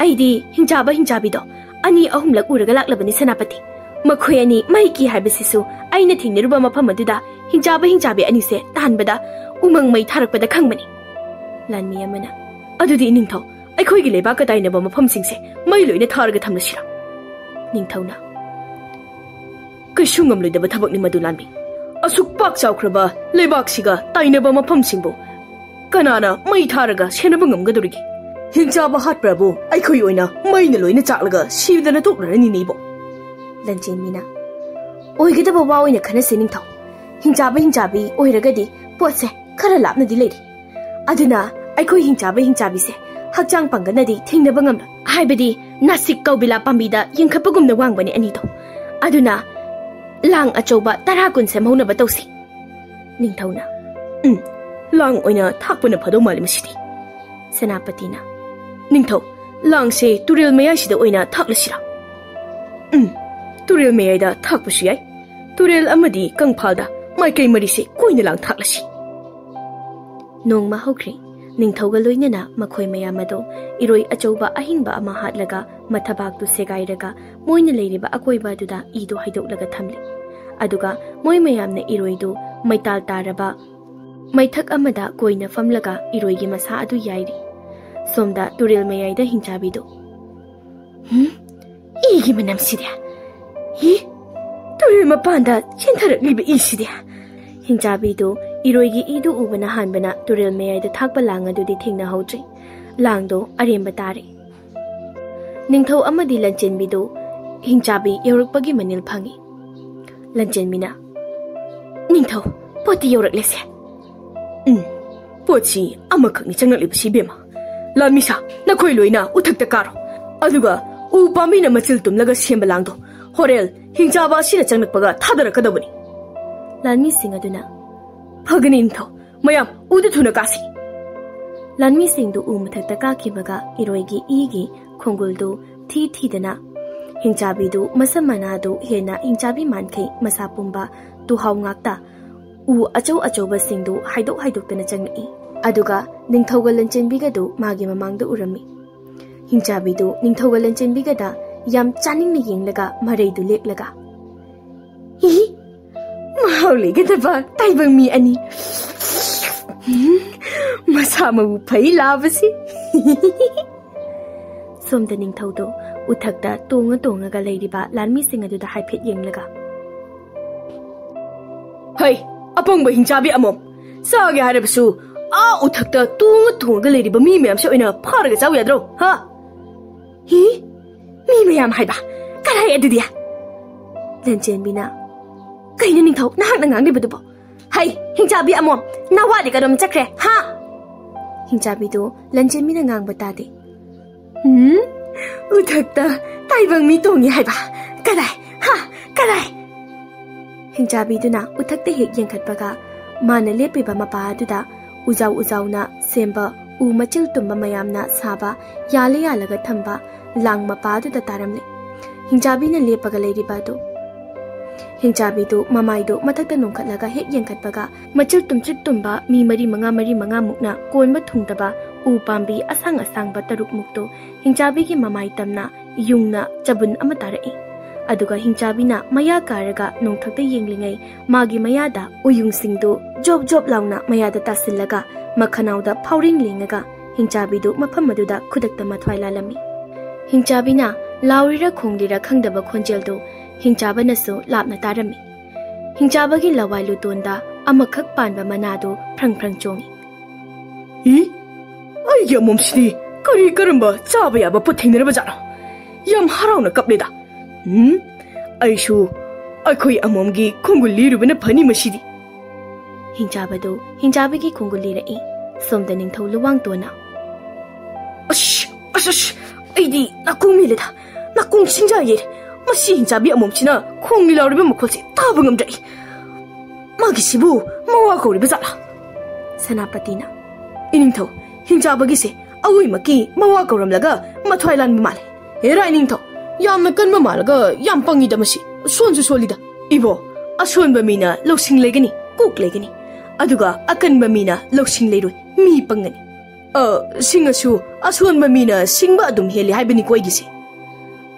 "ꯑꯩꯗꯤ ꯍꯤꯡꯆꯥꯕ ꯍꯤꯡꯆꯥꯕꯤꯗꯣ ꯑꯅꯤ ꯑꯍꯨꯝꯂꯛ ꯎꯔꯒ ꯂꯥꯛꯂꯕꯅꯤ ꯁꯦꯅꯥꯄꯇꯤ꯫ ꯃꯈꯣꯏ ꯑꯅꯤ ꯃꯩ ꯀꯤ ꯍꯥꯏꯕꯁꯤꯁꯨ ꯑꯩꯅ ꯊꯦꯡꯅꯔꯨꯕ ꯃꯐꯝ ꯑꯗꯨꯗ ꯍꯤꯡꯆꯥꯕ ꯍꯤꯡꯆꯥꯕꯤ ꯑꯅꯤꯁꯦ ꯇꯥꯟꯕꯗ ꯎꯃꯪ ꯃꯩ ꯊꯥꯔꯛꯄꯗ ꯈꯪꯕꯅꯤ꯫" ꯂꯥꯟꯃꯤ ꯑꯃꯅ, "ꯑꯗꯨꯗꯤ ꯏꯅꯤꯡꯊꯧ, ꯑꯩꯈꯣꯏꯒꯤ ꯂꯩꯕꯥꯛꯀ ꯇꯥꯏꯅꯕ ꯃꯐꯝꯁꯤꯡꯁꯦ ꯃꯩ ꯂꯣꯏꯅ ꯊꯥꯔꯒ ꯊꯝꯂꯁꯤꯔꯥ?" ꯅꯤꯡꯊꯧꯅ, "ꯀꯩꯁꯨ ꯉꯝꯂꯣꯏꯗꯕ ꯊꯕꯛꯅꯤ ꯃꯗꯨ ꯂꯥꯟꯃꯤ꯫ ꯑꯁꯨꯛ ꯄꯥꯛ ꯆꯥꯎꯈ꯭ꯔꯕ ꯂꯩꯕꯥꯛꯁꯤꯒ ꯇꯥꯏꯅꯕ ꯃꯐꯝꯁꯤꯡꯕꯨ ꯀꯅꯥꯅ ꯃꯩ ꯊꯥꯔꯒ ꯁꯦꯟꯅꯕ ꯉꯝꯒꯗꯧꯔꯤꯒꯦ? ꯍꯤꯡꯆꯥꯕ ꯍꯥꯠꯄ꯭ꯔꯕꯨ ꯑꯩꯈꯣꯏ ꯑꯣꯏꯅ ꯃꯩꯅ ꯂꯣꯏꯅ ꯆꯥꯛꯂꯒ ꯁꯤꯗꯅ ꯇꯣꯛꯂꯔꯅꯤꯅꯦ ꯏꯕꯣ꯫" ꯂꯟꯆꯦꯟꯕꯤꯅ, ꯑꯣꯏꯒꯗꯕ ꯋꯥ ꯑꯣꯏꯅ ꯈꯟꯅꯁꯤ, ꯅꯤꯡꯊꯧ꯫ ꯍꯤꯡꯆꯥꯕ ꯍꯤꯡꯆꯥꯕꯤ ꯑꯣꯏꯔꯒꯗꯤ ꯄꯣꯠꯁꯦ ꯈꯔ ꯂꯥꯞꯅꯗꯤ ꯂꯩꯔꯤ꯫ ꯑꯗꯨꯅ ꯑꯩꯈꯣꯏ ꯍꯤꯡꯆꯥꯕ ꯍꯤꯡꯆꯥꯕꯤꯁꯦ ꯍꯛꯆꯥꯡ ꯄꯥꯡꯒꯠꯅꯗꯤ ꯊꯦꯡꯅꯕ ꯉꯝꯂꯣꯏ꯫ ꯍꯥꯏꯕꯗꯤ ꯅꯥꯁꯤꯛ ꯀꯧꯕꯤꯂꯥ ꯄꯥꯝꯕꯤꯗ ꯌꯦꯡꯈꯠꯄꯒꯨꯝꯅ ꯋꯥꯡꯕꯅꯦ ꯑꯅꯤꯗꯣ꯫ ꯑꯗꯨꯅ ꯂꯥꯡ ꯑꯆꯧꯕ ꯇꯔꯥ ꯀꯨꯟ ꯁꯦꯝꯍꯧꯅꯕ ꯇꯧꯁꯤ꯫ ꯅꯤꯡꯊꯧꯅ, "ꯎꯝ, ꯂꯥꯡ ꯑꯣꯏꯅ ꯊꯥꯛꯄꯅ ꯐꯗꯧ ꯃꯥꯜꯂꯤ ꯃꯁꯤꯗꯤ꯫" ꯁꯦꯅꯥꯄꯇꯤꯅ, "ꯅꯤꯡꯊꯧ, ꯂꯥꯡꯁꯦ ꯇꯨꯔꯦꯜ ꯃꯌꯥꯏꯁꯤꯗ ꯑꯣꯏꯅ ꯊꯥꯛꯂꯁꯤꯔꯥ?" "ꯎꯝ, ꯇꯨꯔꯦꯜ ꯃꯌꯥꯏꯗ ꯊꯥꯛꯄꯁꯨ ꯌꯥꯏ꯫ ꯇꯨꯔꯦꯜ ꯑꯃꯗꯤ ꯀꯪꯐꯥꯜꯗ ꯃꯥꯏꯀꯩ ꯃꯔꯤꯁꯦ ꯀꯣꯏꯅ ꯂꯥꯡ ꯊꯥꯛꯂꯁꯤ꯫" ꯅꯣꯡꯃ ꯍꯧꯈ꯭ꯔꯦ꯫ ꯅꯤꯡꯊꯧꯒ ꯂꯣꯏꯅꯅ ꯃꯈꯣꯏ ꯃꯌꯥꯝ ꯑꯗꯣ ꯏꯔꯣꯏ ꯑꯆꯧꯕ ꯑꯍꯤꯡꯕ ꯑꯃ ꯍꯥꯠꯂꯒ ꯃꯊꯕꯥꯛꯇꯨ ꯁꯦꯒꯥꯏꯔꯒ ꯃꯣꯏꯅ ꯂꯩꯔꯤꯕ ꯑꯀꯣꯏꯕ ꯑꯗꯨꯗ ꯏꯗꯨ ꯍꯩꯗꯣꯛꯂꯒ ꯊꯝꯂꯤ꯫ ꯑꯗꯨꯒ ꯃꯣꯏ ꯃꯌꯥꯝꯅ ꯏꯔꯣꯏꯗꯨ ꯃꯩꯇꯥꯜ ꯇꯥꯔꯕ ꯃꯩꯊꯛ ꯑꯃꯗ ꯀꯣꯏꯅ ꯐꯝꯂꯒ ꯏꯔꯣꯏꯒꯤ ꯃꯁꯥ ꯑꯗꯨ ꯌꯥꯏꯔꯤ꯫ ꯁꯣꯝꯗ ꯇꯨꯔꯦꯜ ꯃꯌꯥꯏꯗ ꯍꯤꯡꯆꯥꯕꯤꯗꯨ, "ꯍꯨꯝ? ꯏꯒꯤ ꯃꯅꯝꯁꯤꯗꯤ? ꯍꯤ? ꯇꯨꯔꯦꯜ ꯃꯄꯥꯟꯗ ꯆꯦꯟꯊꯔꯛꯂꯤꯕ ꯏꯁꯤꯗꯤ?" ꯍꯤꯡꯆꯥꯕꯤꯗꯨ ꯏꯔꯣꯏꯒꯤ ꯏꯗꯨ ꯎꯕꯅ ꯍꯥꯟꯕꯅ ꯇꯨꯔꯦꯜ ꯃꯌꯥꯏꯗ ꯊꯥꯛꯄ ꯂꯥꯡ ꯑꯗꯨꯗꯤ ꯊꯦꯡꯅꯍꯧꯗ꯭ꯔꯦ꯫ ꯂꯥꯡꯗꯣ ꯑꯔꯦꯝꯕ ꯇꯥꯔꯦ꯫ ꯅꯤꯡꯊꯧ ꯑꯃꯗꯤ ꯂꯟꯆꯦꯟꯕꯤꯗꯨ ꯍꯤꯡꯆꯥꯕꯤ ꯌꯧꯔꯛꯄꯒꯤ ꯃꯅꯤꯜ ꯐꯪꯏ꯫ ꯂꯟꯆꯦꯟꯕꯤꯅ, "ꯅꯤꯡꯊꯧ, ꯄꯣꯠꯇꯤ ꯌꯧꯔꯛꯂꯦꯁꯦ꯫" "ꯎꯝ, ꯄꯣꯠꯁꯤ ꯑꯃꯈꯛꯅꯤ ꯆꯪꯂꯛꯂꯤꯕꯁꯤ, ꯏꯕꯦꯝꯃ꯫ ꯂꯥꯟꯃꯤꯁꯥ, ꯅꯈꯣꯏ ꯂꯣꯏꯅ ꯎꯊꯛꯇ ꯀꯥꯔꯣ꯫ ꯑꯗꯨꯒ ꯎ ꯄꯥꯝꯕꯤꯅ ꯃꯆꯤꯜ ꯇꯨꯝꯂꯒ ꯁꯦꯝꯕ ꯂꯥꯡꯗꯣ ꯍꯣꯔꯦꯜ ꯍꯤꯡꯆꯥꯕ ꯑꯁꯤꯅ ꯆꯪꯂꯛꯄꯒ ꯊꯥꯗꯔꯛꯀꯗꯕꯅꯤ꯫" ꯂꯥꯟꯃꯤꯁꯤꯡ ꯑꯗꯨꯅ, "ꯐꯒꯅꯤ ꯅꯤꯡꯊꯧ, ꯃꯌꯥꯝ ꯎꯗ ꯊꯨꯅ ꯀꯥꯁꯤ꯫" ꯂꯥꯟꯃꯤꯁꯤꯡꯗꯨ ꯎ ꯃꯊꯛꯇ ꯀꯥꯈꯤꯕꯒ ꯏꯔꯣꯏꯒꯤ ꯏꯒꯤ ꯈꯣꯡꯒꯨꯜꯗꯨ ꯊꯤ ꯊꯤꯗꯅ ꯍꯤꯡꯆꯥꯕꯤꯗꯨ ꯃꯁꯝ ꯃꯅꯥꯗꯨ ꯍꯦꯟꯅ ꯍꯤꯡꯆꯥꯕꯤ ꯃꯥꯟꯈꯩ ꯃꯁꯥ ꯄꯨꯝꯕ ꯇꯨꯍꯥꯎ ꯉꯥꯛꯇ ꯎ ꯑꯆꯧ ꯑꯆꯧꯕꯁꯤꯡꯗꯨ ꯍꯥꯏꯗꯣꯛ ꯍꯥꯏꯗꯣꯛꯇꯅ ꯆꯪꯂꯛꯏ꯫ ꯑꯗꯨꯒ ꯅꯤꯡꯊꯧꯒ ꯂꯟꯆꯦꯟꯕꯤꯒꯗꯨ ꯃꯥꯒꯤ ꯃꯃꯥꯡꯗ ꯎꯔꯝꯃꯤ꯫ ꯍꯤꯡꯆꯥꯕꯤꯗꯨ ꯅꯤꯡꯊꯧꯒ ꯂꯟꯆꯦꯟꯕꯤꯒꯗ ꯌꯥꯝ ꯆꯥꯅꯤꯡꯅ ꯌꯦꯡꯂꯒ ꯃꯔꯩꯗꯨ ꯂꯦꯛꯂꯒ, "ꯏ, ꯃꯍꯥꯎ ꯂꯩꯒꯗꯕ ꯇꯥꯏꯕꯪ ꯃꯤ ꯑꯅꯤ꯫ ꯎꯝ, ꯃꯁꯥ ꯃꯎ ꯐꯩ ꯂꯥꯕꯁꯤ꯫" ꯁꯣꯝꯗ ꯅꯤꯡꯊꯧꯗꯣ ꯎꯊꯛꯇ ꯇꯣꯡꯉ ꯇꯣꯡꯉꯒ ꯂꯩꯔꯤꯕ ꯂꯥꯟꯃꯤꯁꯤꯡ ꯑꯗꯨꯗ ꯍꯥꯏꯐꯦꯠ ꯌꯦꯡꯂꯒ, "ꯍꯩ, ꯑꯄꯪꯕ ꯍꯤꯡꯆꯥꯕꯤ ꯑꯃꯣꯝ! ꯆꯥꯒꯦ ꯍꯥꯏꯔꯕꯁꯨ ꯑꯥ ꯎꯊꯛꯇ ꯇꯣꯡꯉ ꯇꯣꯡꯉꯒ ꯂꯩꯔꯤꯕ ꯃꯤ ꯃꯌꯥꯝꯁꯦ ꯑꯣꯏꯅ ꯐꯥꯔꯒ ꯆꯥꯎ ꯌꯥꯗ꯭ꯔꯣ, ꯍꯥ?" "ꯍꯤ? ꯃꯤ ꯃꯌꯥꯝ ꯍꯥꯏꯕ? ꯀꯗꯥꯏ ꯑꯗꯨꯗꯤ?" ꯂꯟꯆꯦꯟꯕꯤꯅ, ꯀꯩꯅꯣ ꯅꯤꯡꯊꯧ, ꯅꯍꯥꯛꯅ ꯉꯥꯡꯂꯤꯕꯗꯨꯕꯣ? ꯍꯩ, ꯍꯤꯡꯆꯥꯕꯤ ꯑꯃꯣꯝ, ꯅꯋꯥꯗꯤ ꯀꯗꯣꯝ ꯆꯠꯈ꯭ꯔꯦ, ꯍꯥ? ꯍꯤꯡꯆꯥꯕꯤꯗꯨ ꯂꯟꯖꯦꯟꯕꯤꯅ ꯉꯥꯡꯕ ꯇꯥꯗꯦ꯫ ꯎꯝ? ꯎꯊꯛꯇ ꯇꯥꯏꯕꯪ ꯃꯤ ꯇꯣꯡꯉꯤ ꯍꯥꯏꯕ? ꯀꯗꯥꯏ? ꯍꯥ? ꯀꯗꯥꯏ? ꯍꯤꯡꯆꯥꯕꯤꯗꯨꯅ ꯎꯊꯛꯇ ꯍꯦꯛ ꯌꯦꯡꯈꯠꯄꯒ, ꯃꯥꯅ ꯂꯦꯞꯄꯤꯕ ꯃꯄꯥ ꯑꯗꯨꯗ ꯎꯖꯥꯎ ꯎꯖꯥꯎꯅ ꯁꯦꯝꯕ ꯎ ꯃꯆꯤꯜ ꯇꯨꯝꯕ ꯃꯌꯥꯝꯅ ꯁꯥꯕ, ꯌꯥꯜꯂ ꯌꯥꯜꯂꯒ ꯊꯝꯕ ꯂꯥꯡ ꯃꯄꯥ ꯑꯗꯨꯗ ꯇꯥꯔꯝꯂꯦ ꯍꯤꯡꯆꯥꯕꯤꯅ ꯂꯦꯞꯄꯒ ꯂꯩꯔꯤꯕ ꯑꯗꯨ꯫ ꯍꯤꯡꯆꯥꯕꯤꯗꯨ ꯃꯃꯥꯏꯗꯨ ꯃꯊꯛꯇ ꯅꯣꯡꯈꯠꯂꯒ ꯍꯦꯛ ꯌꯦꯡꯈꯠꯄꯒ, ꯃꯆꯤꯜ ꯇꯨꯝꯇ꯭ꯔꯤꯛ ꯇꯨꯝꯕ ꯃꯤ ꯃꯔꯤ ꯃꯉꯥ, ꯃꯔꯤ ꯃꯉꯥꯃꯨꯛꯅ ꯀꯣꯟꯕ ꯊꯨꯡꯗꯕ ꯎ ꯄꯥꯝꯕꯤ ꯑꯁꯥꯡ ꯑꯁꯥꯡꯕ ꯇꯔꯨꯛꯃꯨꯛꯇꯨ ꯍꯤꯡꯆꯥꯕꯤꯒꯤ ꯃꯃꯥꯏ ꯇꯝꯅ ꯌꯨꯡꯅ ꯆꯕꯨꯟ ꯑꯃ ꯇꯥꯔꯛꯏ꯫ ꯑꯗꯨꯒ ꯍꯤꯡꯆꯥꯕꯤꯅ ꯃꯌꯥ ꯀꯥꯔꯒ ꯅꯣꯡꯊꯛꯇ ꯌꯦꯡꯂꯤꯉꯩ, ꯃꯥꯒꯤ ꯃꯌꯥꯗ ꯎꯌꯨꯡꯁꯤꯡꯗꯨ ꯖꯣꯞ ꯖꯣꯞ ꯂꯥꯎꯅ ꯃꯌꯥꯗ ꯇꯥꯁꯤꯜꯂꯒ, ꯃꯈꯅꯥꯎꯗ ꯐꯥꯎꯔꯤꯡ ꯂꯦꯡꯉꯒ ꯍꯤꯡꯆꯥꯕꯤꯗꯨ ꯃꯐꯝ ꯑꯗꯨꯗ ꯈꯨꯗꯛꯇ ꯃꯊ꯭ꯋꯥꯏ ꯂꯥꯜꯂꯝꯃꯤ꯫ ꯍꯤꯡꯆꯥꯕꯤꯅ ꯂꯥꯎꯔꯤꯔ ꯈꯣꯡꯂꯤꯔ ꯈꯪꯗꯕ ꯈꯣꯟꯖꯦꯜꯗꯨ ꯍꯤꯡꯆꯥꯕꯅꯁꯨ ꯂꯥꯞꯅ ꯇꯥꯔꯝꯃꯤ꯫ ꯍꯤꯡꯆꯥꯕꯒꯤ ꯂꯋꯥꯏ ꯂꯨꯇꯣꯟꯗ ꯑꯃꯈꯛ ꯄꯥꯟꯕ ꯃꯅꯥꯗꯨ ꯐ꯭ꯔꯪ ꯐ꯭ꯔꯪ ꯆꯣꯡꯏ꯫ ꯏ, ꯑꯩꯒꯤ ꯑꯃꯣꯝꯁꯤꯗꯤ ꯀꯔꯤ ꯀꯔꯝꯕ ꯆꯥꯕ ꯌꯥꯕ ꯄꯣꯠ ꯊꯦꯡꯅꯔꯕ ꯖꯥꯠꯅꯣ? ꯌꯥꯝ ꯍꯔꯥꯎꯅ ꯀꯞꯂꯦꯗ꯫ ꯎꯝ, ꯑꯩꯁꯨ ꯑꯩꯈꯣꯏ ꯑꯃꯣꯝꯒꯤ ꯈꯣꯡꯒꯨꯜ ꯂꯤꯔꯨꯕꯅ ꯐꯅꯤ ꯃꯁꯤꯗꯤ꯫ ꯍꯤꯡꯆꯥꯕꯗꯨ ꯍꯤꯡꯆꯥꯕꯒꯤ ꯈꯣꯡꯒꯨꯜ ꯂꯤꯔꯛꯏ꯫ ꯁꯣꯝꯗ ꯅꯤꯡꯊꯧ ꯂꯨꯋꯥꯡꯇꯣꯟꯅ, ꯑꯁ, ꯑꯁ, ꯑꯁ, ꯑꯩꯗꯤ ꯅꯥꯀꯣꯡ ꯃꯦꯜꯂꯦꯗ, ꯅꯥꯀꯣꯡ ꯁꯤꯡꯖꯥ ꯌꯩꯔꯦ꯫ ꯃꯁꯤ ꯍꯤꯡꯆꯥꯕꯤ ꯑꯃꯣꯝꯁꯤꯅ ꯈꯣꯡ ꯂꯤꯂꯥꯎꯔꯤꯕ ꯃꯈꯣꯜꯁꯦ ꯇꯥꯕ ꯉꯝꯗ꯭ꯔꯦ꯫ ꯃꯥꯒꯤꯁꯤꯕꯨ ꯃꯋꯥ ꯀꯧꯔꯤꯕ ꯖꯥꯠꯂꯥ? ꯁꯦꯅꯥꯄꯇꯤꯅ, ꯏꯅꯤꯡꯊꯧ, ꯍꯤꯡꯆꯥꯕꯒꯤꯁꯦ ꯑꯋꯣꯏꯃꯛꯀꯤ ꯃꯋꯥ ꯀꯧꯔꯝꯂꯒ ꯃꯊ꯭ꯋꯥꯏ ꯂꯥꯟꯕ ꯃꯥꯜꯂꯦ꯫ ꯍꯦꯔꯥ ꯏꯅꯤꯡꯊꯧ, ꯌꯥꯝꯅ ꯀꯟꯕ ꯃꯥꯜꯂꯒ ꯌꯥꯝ ꯄꯪꯉꯤꯗ ꯃꯁꯤ꯫ ꯁꯣꯟꯁꯨ ꯁꯣꯜꯂꯤꯗ꯫ ꯏꯕꯣ, ꯑꯁꯣꯟꯕ ꯃꯤꯅ ꯂꯧꯁꯤꯡ ꯂꯩꯒꯅꯤ, ꯀꯣꯛ ꯂꯩꯒꯅꯤ꯫ ꯑꯗꯨꯒ ꯑꯀꯟꯕ ꯃꯤꯅ ꯂꯧꯁꯤꯡ ꯂꯩꯔꯣꯏ, ꯃꯤ ꯄꯪꯒꯅꯤ꯫ ꯑ, ꯁꯤꯡꯉꯁꯨ ꯑꯁꯣꯟꯕ ꯃꯤꯅ ꯁꯤꯡꯕ ꯑꯗꯨꯝ ꯍꯦꯜꯂꯤ ꯍꯥꯏꯕꯅꯤꯀꯣ ꯑꯩꯒꯤꯁꯦ꯫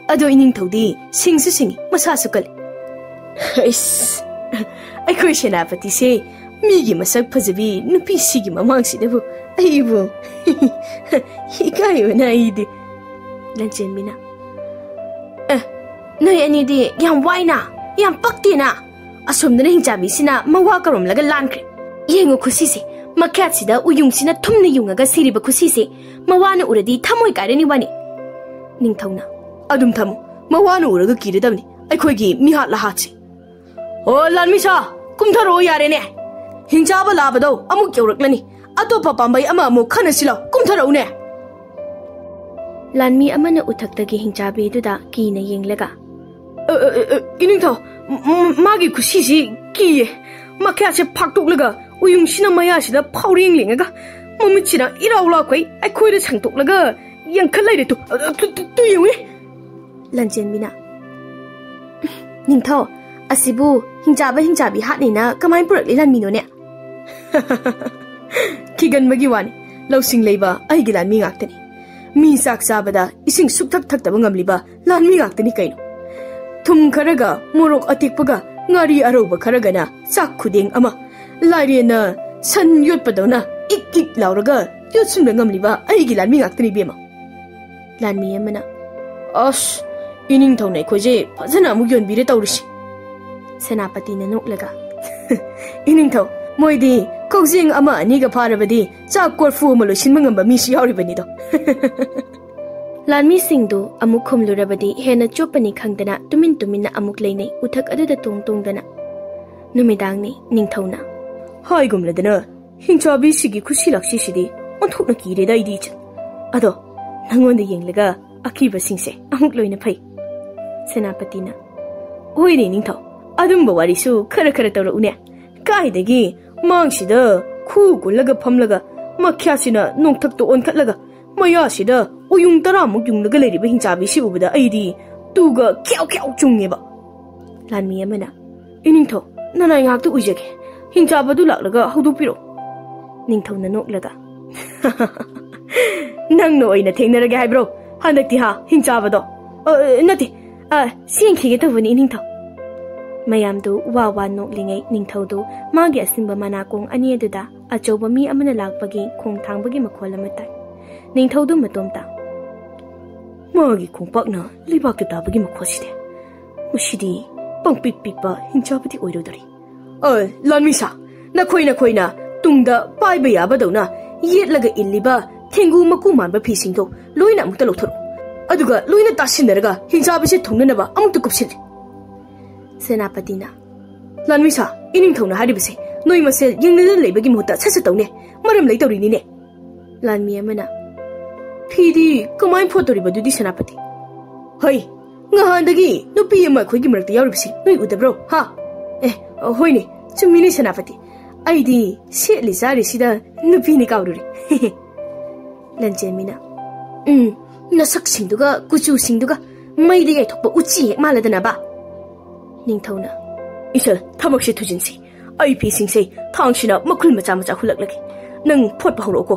ꯑꯗꯣ ꯏꯅꯤꯡꯊꯧꯗꯤ ꯁꯤꯡꯁꯨ ꯁꯤꯡꯉꯤ, ꯃꯁꯥꯁꯨ ꯀꯜꯂꯤ꯫ ꯑꯩꯁ, ꯑꯩꯈꯣꯏ ꯁꯦꯅꯥꯄꯇꯤꯁꯦ ꯃꯤꯒꯤ ꯃꯁꯛ ꯐꯖꯕꯤ ꯅꯨꯄꯤꯁꯤꯒꯤ ꯃꯃꯥꯡꯁꯤꯗꯕꯨ ꯑꯩꯕꯨ ꯏꯀꯥꯏꯕꯅ ꯑꯩꯗꯤ꯫ ꯂꯟꯆꯦꯟꯕꯤꯅ, ꯑꯦ, ꯅꯣꯏ ꯑꯅꯤꯗꯤ ꯌꯥꯝ ꯋꯥꯏꯅ, ꯌꯥꯝ ꯄꯛꯇꯦꯅ꯫ ꯑꯁꯣꯝꯗꯅ ꯍꯤꯡꯆꯥꯕꯤꯁꯤꯅ ꯃꯋꯥ ꯀꯧꯔꯝꯂꯒ ꯂꯥꯟꯈ꯭ꯔꯦ꯫ ꯌꯦꯡꯉꯨ ꯈꯨꯁꯤꯁꯦ, ꯃꯈ꯭ꯌꯥꯠꯁꯤꯗ ꯎꯌꯨꯡꯁꯤꯅ ꯊꯨꯝꯅ ꯌꯨꯡꯉꯒ ꯁꯤꯔꯤꯕ ꯈꯨꯁꯤꯁꯦ ꯃꯋꯥꯅ ꯎꯔꯗꯤ ꯊꯃꯣꯏ ꯀꯥꯏꯔꯅꯤ ꯋꯥꯅꯤ꯫ ꯅꯤꯡꯊꯧꯅ, ꯑꯗꯨꯝ ꯊꯝꯃꯨ, ꯃꯋꯥꯅ ꯎꯔꯒ ꯀꯤꯔꯗꯕꯅꯤ ꯑꯩꯈꯣꯏꯒꯤ ꯃꯤꯍꯥꯠ ꯂꯍꯥꯠꯁꯦ꯫ ꯑꯣ, ꯂꯥꯟꯃꯤꯁꯥ, ꯀꯨꯝꯊꯔꯛꯑꯣ ꯌꯥꯔꯦꯅꯦ꯫ ꯍꯤꯡꯆꯥꯕ ꯂꯥꯕꯗꯣ ꯑꯃꯨꯛ ꯌꯧꯔꯛꯂꯅꯤ꯫ ꯑꯇꯣꯞꯄ ꯄꯥꯝꯕꯩ ꯑꯃ ꯑꯃꯨꯛ ꯈꯟꯅꯁꯤꯜꯂꯣ꯫ ꯀꯨꯝꯊꯔꯛꯎꯅꯦ꯫ ꯂꯥꯟꯃꯤ ꯑꯃꯅ ꯎꯊꯛꯇꯒꯤ ꯍꯤꯡꯆꯥꯕꯤꯗꯨꯗ ꯀꯤꯅ ꯌꯦꯡꯂꯒ, "ꯑ, ꯑ, ꯑ, ꯑ, ꯏꯅꯤꯡꯊꯧ, ꯃ-, ꯃ-, ꯃꯥꯒꯤ ꯈꯨꯁꯤꯁꯤ ꯀꯤꯌꯦ꯫ ꯃꯈꯌꯥꯠꯁꯦ ꯐꯥꯛꯇꯣꯛꯂꯒ ꯎꯌꯨꯡꯁꯤꯅ ꯃꯌꯥꯁꯤꯗ ꯐꯥꯎꯔꯦꯡ ꯂꯦꯡꯉꯒ ꯃꯃꯤꯠꯁꯤꯅ ꯏꯔꯥꯎ ꯂꯥꯎꯈꯩ ꯑꯩꯈꯣꯏꯗ ꯁꯦꯡꯇꯣꯛꯂꯒ ꯌꯦꯡꯈꯠ ꯂꯩꯔꯦ꯫ ꯇꯨ, ꯑ, ꯇꯨ, ꯇꯨ, ꯇꯨ ꯌꯦꯡꯉꯨꯅꯦ꯫" ꯂꯟꯆꯦꯟꯕꯤꯅ, "ꯅꯤꯡꯊꯧ, ꯑꯁꯤꯕꯨ ꯍꯤꯡꯆꯥꯕ ꯍꯤꯡꯆꯥꯕꯤ ꯍꯥꯠꯅꯤꯅ ꯀꯃꯥꯏꯅ ꯄꯨꯔꯛꯂꯤ ꯂꯥꯟꯃꯤꯅꯣꯅꯦ?" "ꯈꯤꯒꯟꯕꯒꯤ ꯋꯥꯅꯤ, ꯂꯧꯁꯤꯡ ꯂꯩꯕ ꯑꯩꯒꯤ ꯂꯥꯟꯃꯤ ꯉꯥꯛꯇꯅꯤ꯫ ꯃꯤ ꯆꯥꯛ ꯆꯥꯕꯗ ꯏꯁꯤꯡ ꯁꯨꯛꯊꯛ ꯊꯛꯇꯕ ꯉꯝꯂꯤꯕ ꯂꯥꯟꯃꯤ ꯉꯥꯛꯇꯅꯤ ꯀꯩꯅꯣ꯫ ꯊꯨꯝ ꯈꯔꯒ, ꯃꯣꯔꯣꯛ ꯑꯇꯦꯛꯄꯒ, ꯉꯥꯔꯤ ꯑꯔꯧꯕ ꯈꯔꯒꯅ ꯆꯥꯛ ꯈꯨꯗꯦꯡ ꯑꯃ, ꯂꯥꯏꯔꯦꯟꯅ ꯁꯟ ꯌꯣꯠꯄꯗꯧꯅ ꯏꯛ ꯏꯛ ꯂꯥꯎꯔꯒ ꯌꯣꯠꯁꯤꯟꯕ ꯉꯝꯂꯤꯕ ꯑꯩꯒꯤ ꯂꯥꯟꯃꯤ ꯉꯥꯛꯇꯅꯤ ꯏꯕꯦꯝꯃ꯫" ꯂꯥꯟꯃꯤ ꯑꯃꯅ, "ꯑꯁ, ꯏꯅꯤꯡꯊꯧꯅ ꯑꯩꯈꯣꯏꯁꯦ ꯐꯖꯅ ꯑꯃꯨꯛ ꯌꯣꯟꯕꯤꯔꯦ ꯇꯧꯔꯤꯁꯦ꯫" ꯁꯦꯅꯥꯄꯇꯤꯅ ꯅꯣꯛꯂꯒ, "ꯏꯅꯤꯡꯊꯧ, ꯃꯣꯏꯗꯤ ꯀꯧꯖꯦꯡ ꯑꯃ ꯑꯅꯤꯒ ꯐꯥꯔꯕꯗꯤ ꯆꯥꯛ ꯀꯣꯔꯐꯨ ꯑꯃ ꯂꯣꯏꯁꯤꯟꯕ ꯉꯝꯕ ꯃꯤꯁꯨ ꯌꯥꯎꯔꯤꯕꯅꯤꯗꯣ꯫" ꯂꯥꯟꯃꯤꯁꯤꯡꯗꯨ ꯑꯃꯨꯛ ꯈꯨꯝꯂꯨꯔꯕꯗꯤ ꯍꯦꯟꯅ ꯆꯣꯞꯄꯅꯤ ꯈꯪꯗꯅ ꯇꯨꯃꯤꯟ ꯇꯨꯃꯤꯟꯅ ꯑꯃꯨꯛ ꯂꯩꯅꯩ, ꯎꯊꯛ ꯑꯗꯨꯗ ꯇꯣꯡ ꯇꯣꯡꯗꯅ꯫ ꯅꯨꯃꯤꯗꯥꯡꯅꯤ꯫ ꯅꯤꯡꯊꯧꯅ, "ꯍꯥꯏꯒꯨꯝꯂꯗꯅ ꯍꯤꯡꯆꯥꯕꯤꯁꯤꯒꯤ ꯈꯨꯁꯤ ꯂꯥꯛꯁꯤꯁꯤꯗꯤ ꯑꯣꯟꯊꯣꯛꯅ ꯀꯤꯔꯦꯗ ꯑꯩꯗꯤ ꯏꯆꯟ꯫ ꯑꯗꯣ ꯅꯪꯉꯣꯟꯗ ꯌꯦꯡꯂꯒ ꯑꯀꯤꯕꯁꯤꯡꯁꯦ ꯑꯃꯨꯛ ꯂꯣꯏꯅ ꯐꯩ꯫" ꯁꯦꯅꯥꯄꯇꯤꯅ, "ꯍꯣꯏꯅꯦ ꯅꯤꯡꯊꯧ, ꯑꯗꯨꯝꯕ ꯋꯥꯔꯤꯁꯨ ꯈꯔ ꯈꯔ ꯇꯧꯔꯛꯎꯅꯦ꯫ ꯀꯥꯏꯗꯒꯤ ꯃꯥꯡꯁꯤꯗ ꯈꯨ ꯀꯨꯜꯂꯒ ꯐꯝꯂꯒ ꯃꯈ꯭ꯌꯥꯠꯁꯤꯅ ꯅꯣꯡꯊꯛꯇ ꯑꯣꯟꯈꯠꯂꯒ ꯃꯌꯥꯁꯤꯗ ꯎꯌꯨꯡ ꯇꯔꯥꯃꯨꯛ ꯌꯨꯡꯂꯒ ꯂꯩꯔꯤꯕ ꯍꯤꯡꯆꯥꯕꯤꯁꯤ ꯎꯕꯗ ꯑꯩꯗꯤ ꯇꯨꯒ ꯈ꯭ꯌꯥꯎ ꯈ꯭ꯌꯥꯎ ꯆꯨꯡꯉꯦꯕ꯫" ꯂꯥꯟꯃꯤ ꯑꯃꯅ, "ꯏꯅꯤꯡꯊꯧ, ꯅꯅꯥꯏ ꯉꯥꯏꯍꯥꯛꯇ ꯎꯏꯖꯒꯦ꯫ ꯍꯤꯡꯆꯥꯕꯗꯨ ꯂꯥꯛꯂꯒ ꯍꯧꯗꯣꯛꯄꯤꯔꯛꯑꯣ꯫" ꯅꯤꯡꯊꯧꯅ ꯅꯣꯛꯂꯒ, "ꯅꯪꯅ ꯑꯣꯏꯅ ꯊꯦꯡꯅꯔꯒꯦ ꯍꯥꯏꯕ꯭ꯔꯣ? ꯍꯟꯗꯛꯇꯤ ꯍꯥ, ꯍꯤꯡꯆꯥꯕꯗꯣ? ꯑ, ꯅꯠꯇꯦ, ꯑ, ꯆꯦꯟꯈꯤꯒꯦ ꯇꯧꯕꯅꯤ ꯏꯅꯤꯡꯊꯧ꯫" ꯃꯌꯥꯝꯗꯨ ꯋꯥ ꯋꯥ ꯅꯣꯛꯂꯤꯉꯩ ꯅꯤꯡꯊꯧꯗꯨ ꯃꯥꯒꯤ ꯑꯁꯤꯡꯕ ꯃꯅꯥꯀꯣꯡ ꯑꯅꯤ ꯑꯗꯨꯗ ꯑꯆꯧꯕ ꯃꯤ ꯑꯃꯅ ꯂꯥꯛꯄꯒꯤ ꯈꯣꯡ ꯊꯥꯡꯕꯒꯤ ꯃꯈꯣꯜ ꯑꯃ ꯇꯥꯏ꯫ ꯅꯤꯡꯊꯧꯗꯨ ꯃꯇꯣꯝꯇ, "ꯃꯥꯒꯤ ꯈꯣꯡꯄꯥꯛꯅ ꯂꯩꯕꯥꯛꯇ ꯇꯥꯕꯒꯤ ꯃꯈꯣꯜꯁꯤꯗꯤ, ꯃꯁꯤꯗꯤ ꯄꯪꯄꯤꯛ ꯄꯤꯛꯄ ꯍꯤꯡꯆꯥꯕꯗꯤ ꯑꯣꯏꯔꯣꯏꯗꯧꯔꯤ꯫ ꯑ, ꯂꯥꯟꯃꯤꯁꯥ, ꯅꯈꯣꯏ ꯅꯈꯣꯏꯅ ꯇꯨꯡꯗ ꯄꯥꯏꯕ ꯌꯥꯕꯗꯧꯅ ꯌꯦꯠꯂꯒ ꯏꯜꯂꯤꯕ ꯊꯦꯡꯒꯨ ꯃꯀꯨ ꯃꯥꯟꯕ ꯐꯤꯁꯤꯡꯗꯣ ꯂꯣꯏꯅ ꯑꯃꯨꯛꯇ ꯂꯧꯊꯣꯔꯛꯎ꯫ ꯑꯗꯨꯒ ꯂꯣꯏꯅ ꯇꯥꯁꯤꯟꯅꯔꯒ ꯍꯤꯡꯆꯥꯕꯤꯁꯦ ꯊꯨꯡꯅꯅꯕ ꯑꯃꯨꯛꯇ ꯀꯨꯞꯁꯤꯜꯂꯤ꯫" ꯁꯦꯅꯥꯄꯇꯤꯅ, "ꯂꯥꯟꯃꯤꯁꯥ, ꯏꯅꯤꯡꯊꯧꯅ ꯍꯥꯏꯔꯤꯕꯁꯦ ꯅꯣꯏ ꯃꯁꯦꯜ ꯌꯦꯡꯅꯗꯅ ꯂꯩꯕꯒꯤ ꯃꯍꯨꯠꯇ ꯁꯠ ꯁꯠ ꯇꯧꯅꯦ꯫ ꯃꯔꯝ ꯂꯩꯇꯧꯔꯤꯅꯤꯅꯦ꯫" ꯂꯥꯟꯃꯤ ꯑꯃꯅ, "ꯐꯤꯗꯤ ꯀꯃꯥꯏꯅ ꯐꯣꯠꯇꯧꯔꯤꯕ ꯑꯗꯨꯗꯤ, ꯁꯦꯅꯥꯄꯇꯤ?" "ꯍꯩ, ꯉꯍꯥꯟꯗꯒꯤ ꯅꯨꯄꯤ ꯑꯃ ꯑꯩꯈꯣꯏꯒꯤ ꯃꯔꯛꯇ ꯌꯥꯎꯔꯤꯕꯁꯤ ꯅꯣꯏ ꯎꯗꯕ꯭ꯔꯣ, ꯍꯥ? ꯑꯦ, ꯍꯣꯏꯅꯦ, ꯆꯨꯝꯃꯤꯅꯦ, ꯁꯦꯅꯥꯄꯇꯤ꯫ ꯑꯩꯗꯤ ꯁꯦꯠꯂꯤ ꯆꯥꯔꯤꯁꯤꯗ ꯅꯨꯄꯤꯅꯤ ꯀꯥꯎꯔꯨꯔꯦ꯫" ꯂꯟꯆꯦꯟꯕꯤꯅ, "ꯎꯝ, ꯅꯁꯛꯁꯤꯡꯗꯨꯒ ꯀꯨꯆꯨꯁꯤꯡꯗꯨꯒ ꯃꯩꯗ ꯌꯥꯏꯊꯣꯛꯄ ꯎꯆꯤ ꯍꯦꯛ ꯃꯥꯜꯂꯗꯅꯕ꯫" ꯅꯤꯡꯊꯧꯅ, "ꯏꯁꯜ, ꯊꯕꯛꯁꯦ ꯊꯨꯖꯤꯟꯁꯤ꯫ ꯑꯩ ꯐꯤꯁꯤꯡꯁꯦ ꯊꯥꯡꯁꯤꯅ ꯃꯈꯨꯜ ꯃꯆꯥ ꯃꯆꯥ ꯍꯨꯜꯂꯛꯂꯒꯦ꯫ ꯅꯪ ꯐꯣꯠꯄ ꯍꯧꯔꯛꯑꯣꯀꯣ꯫"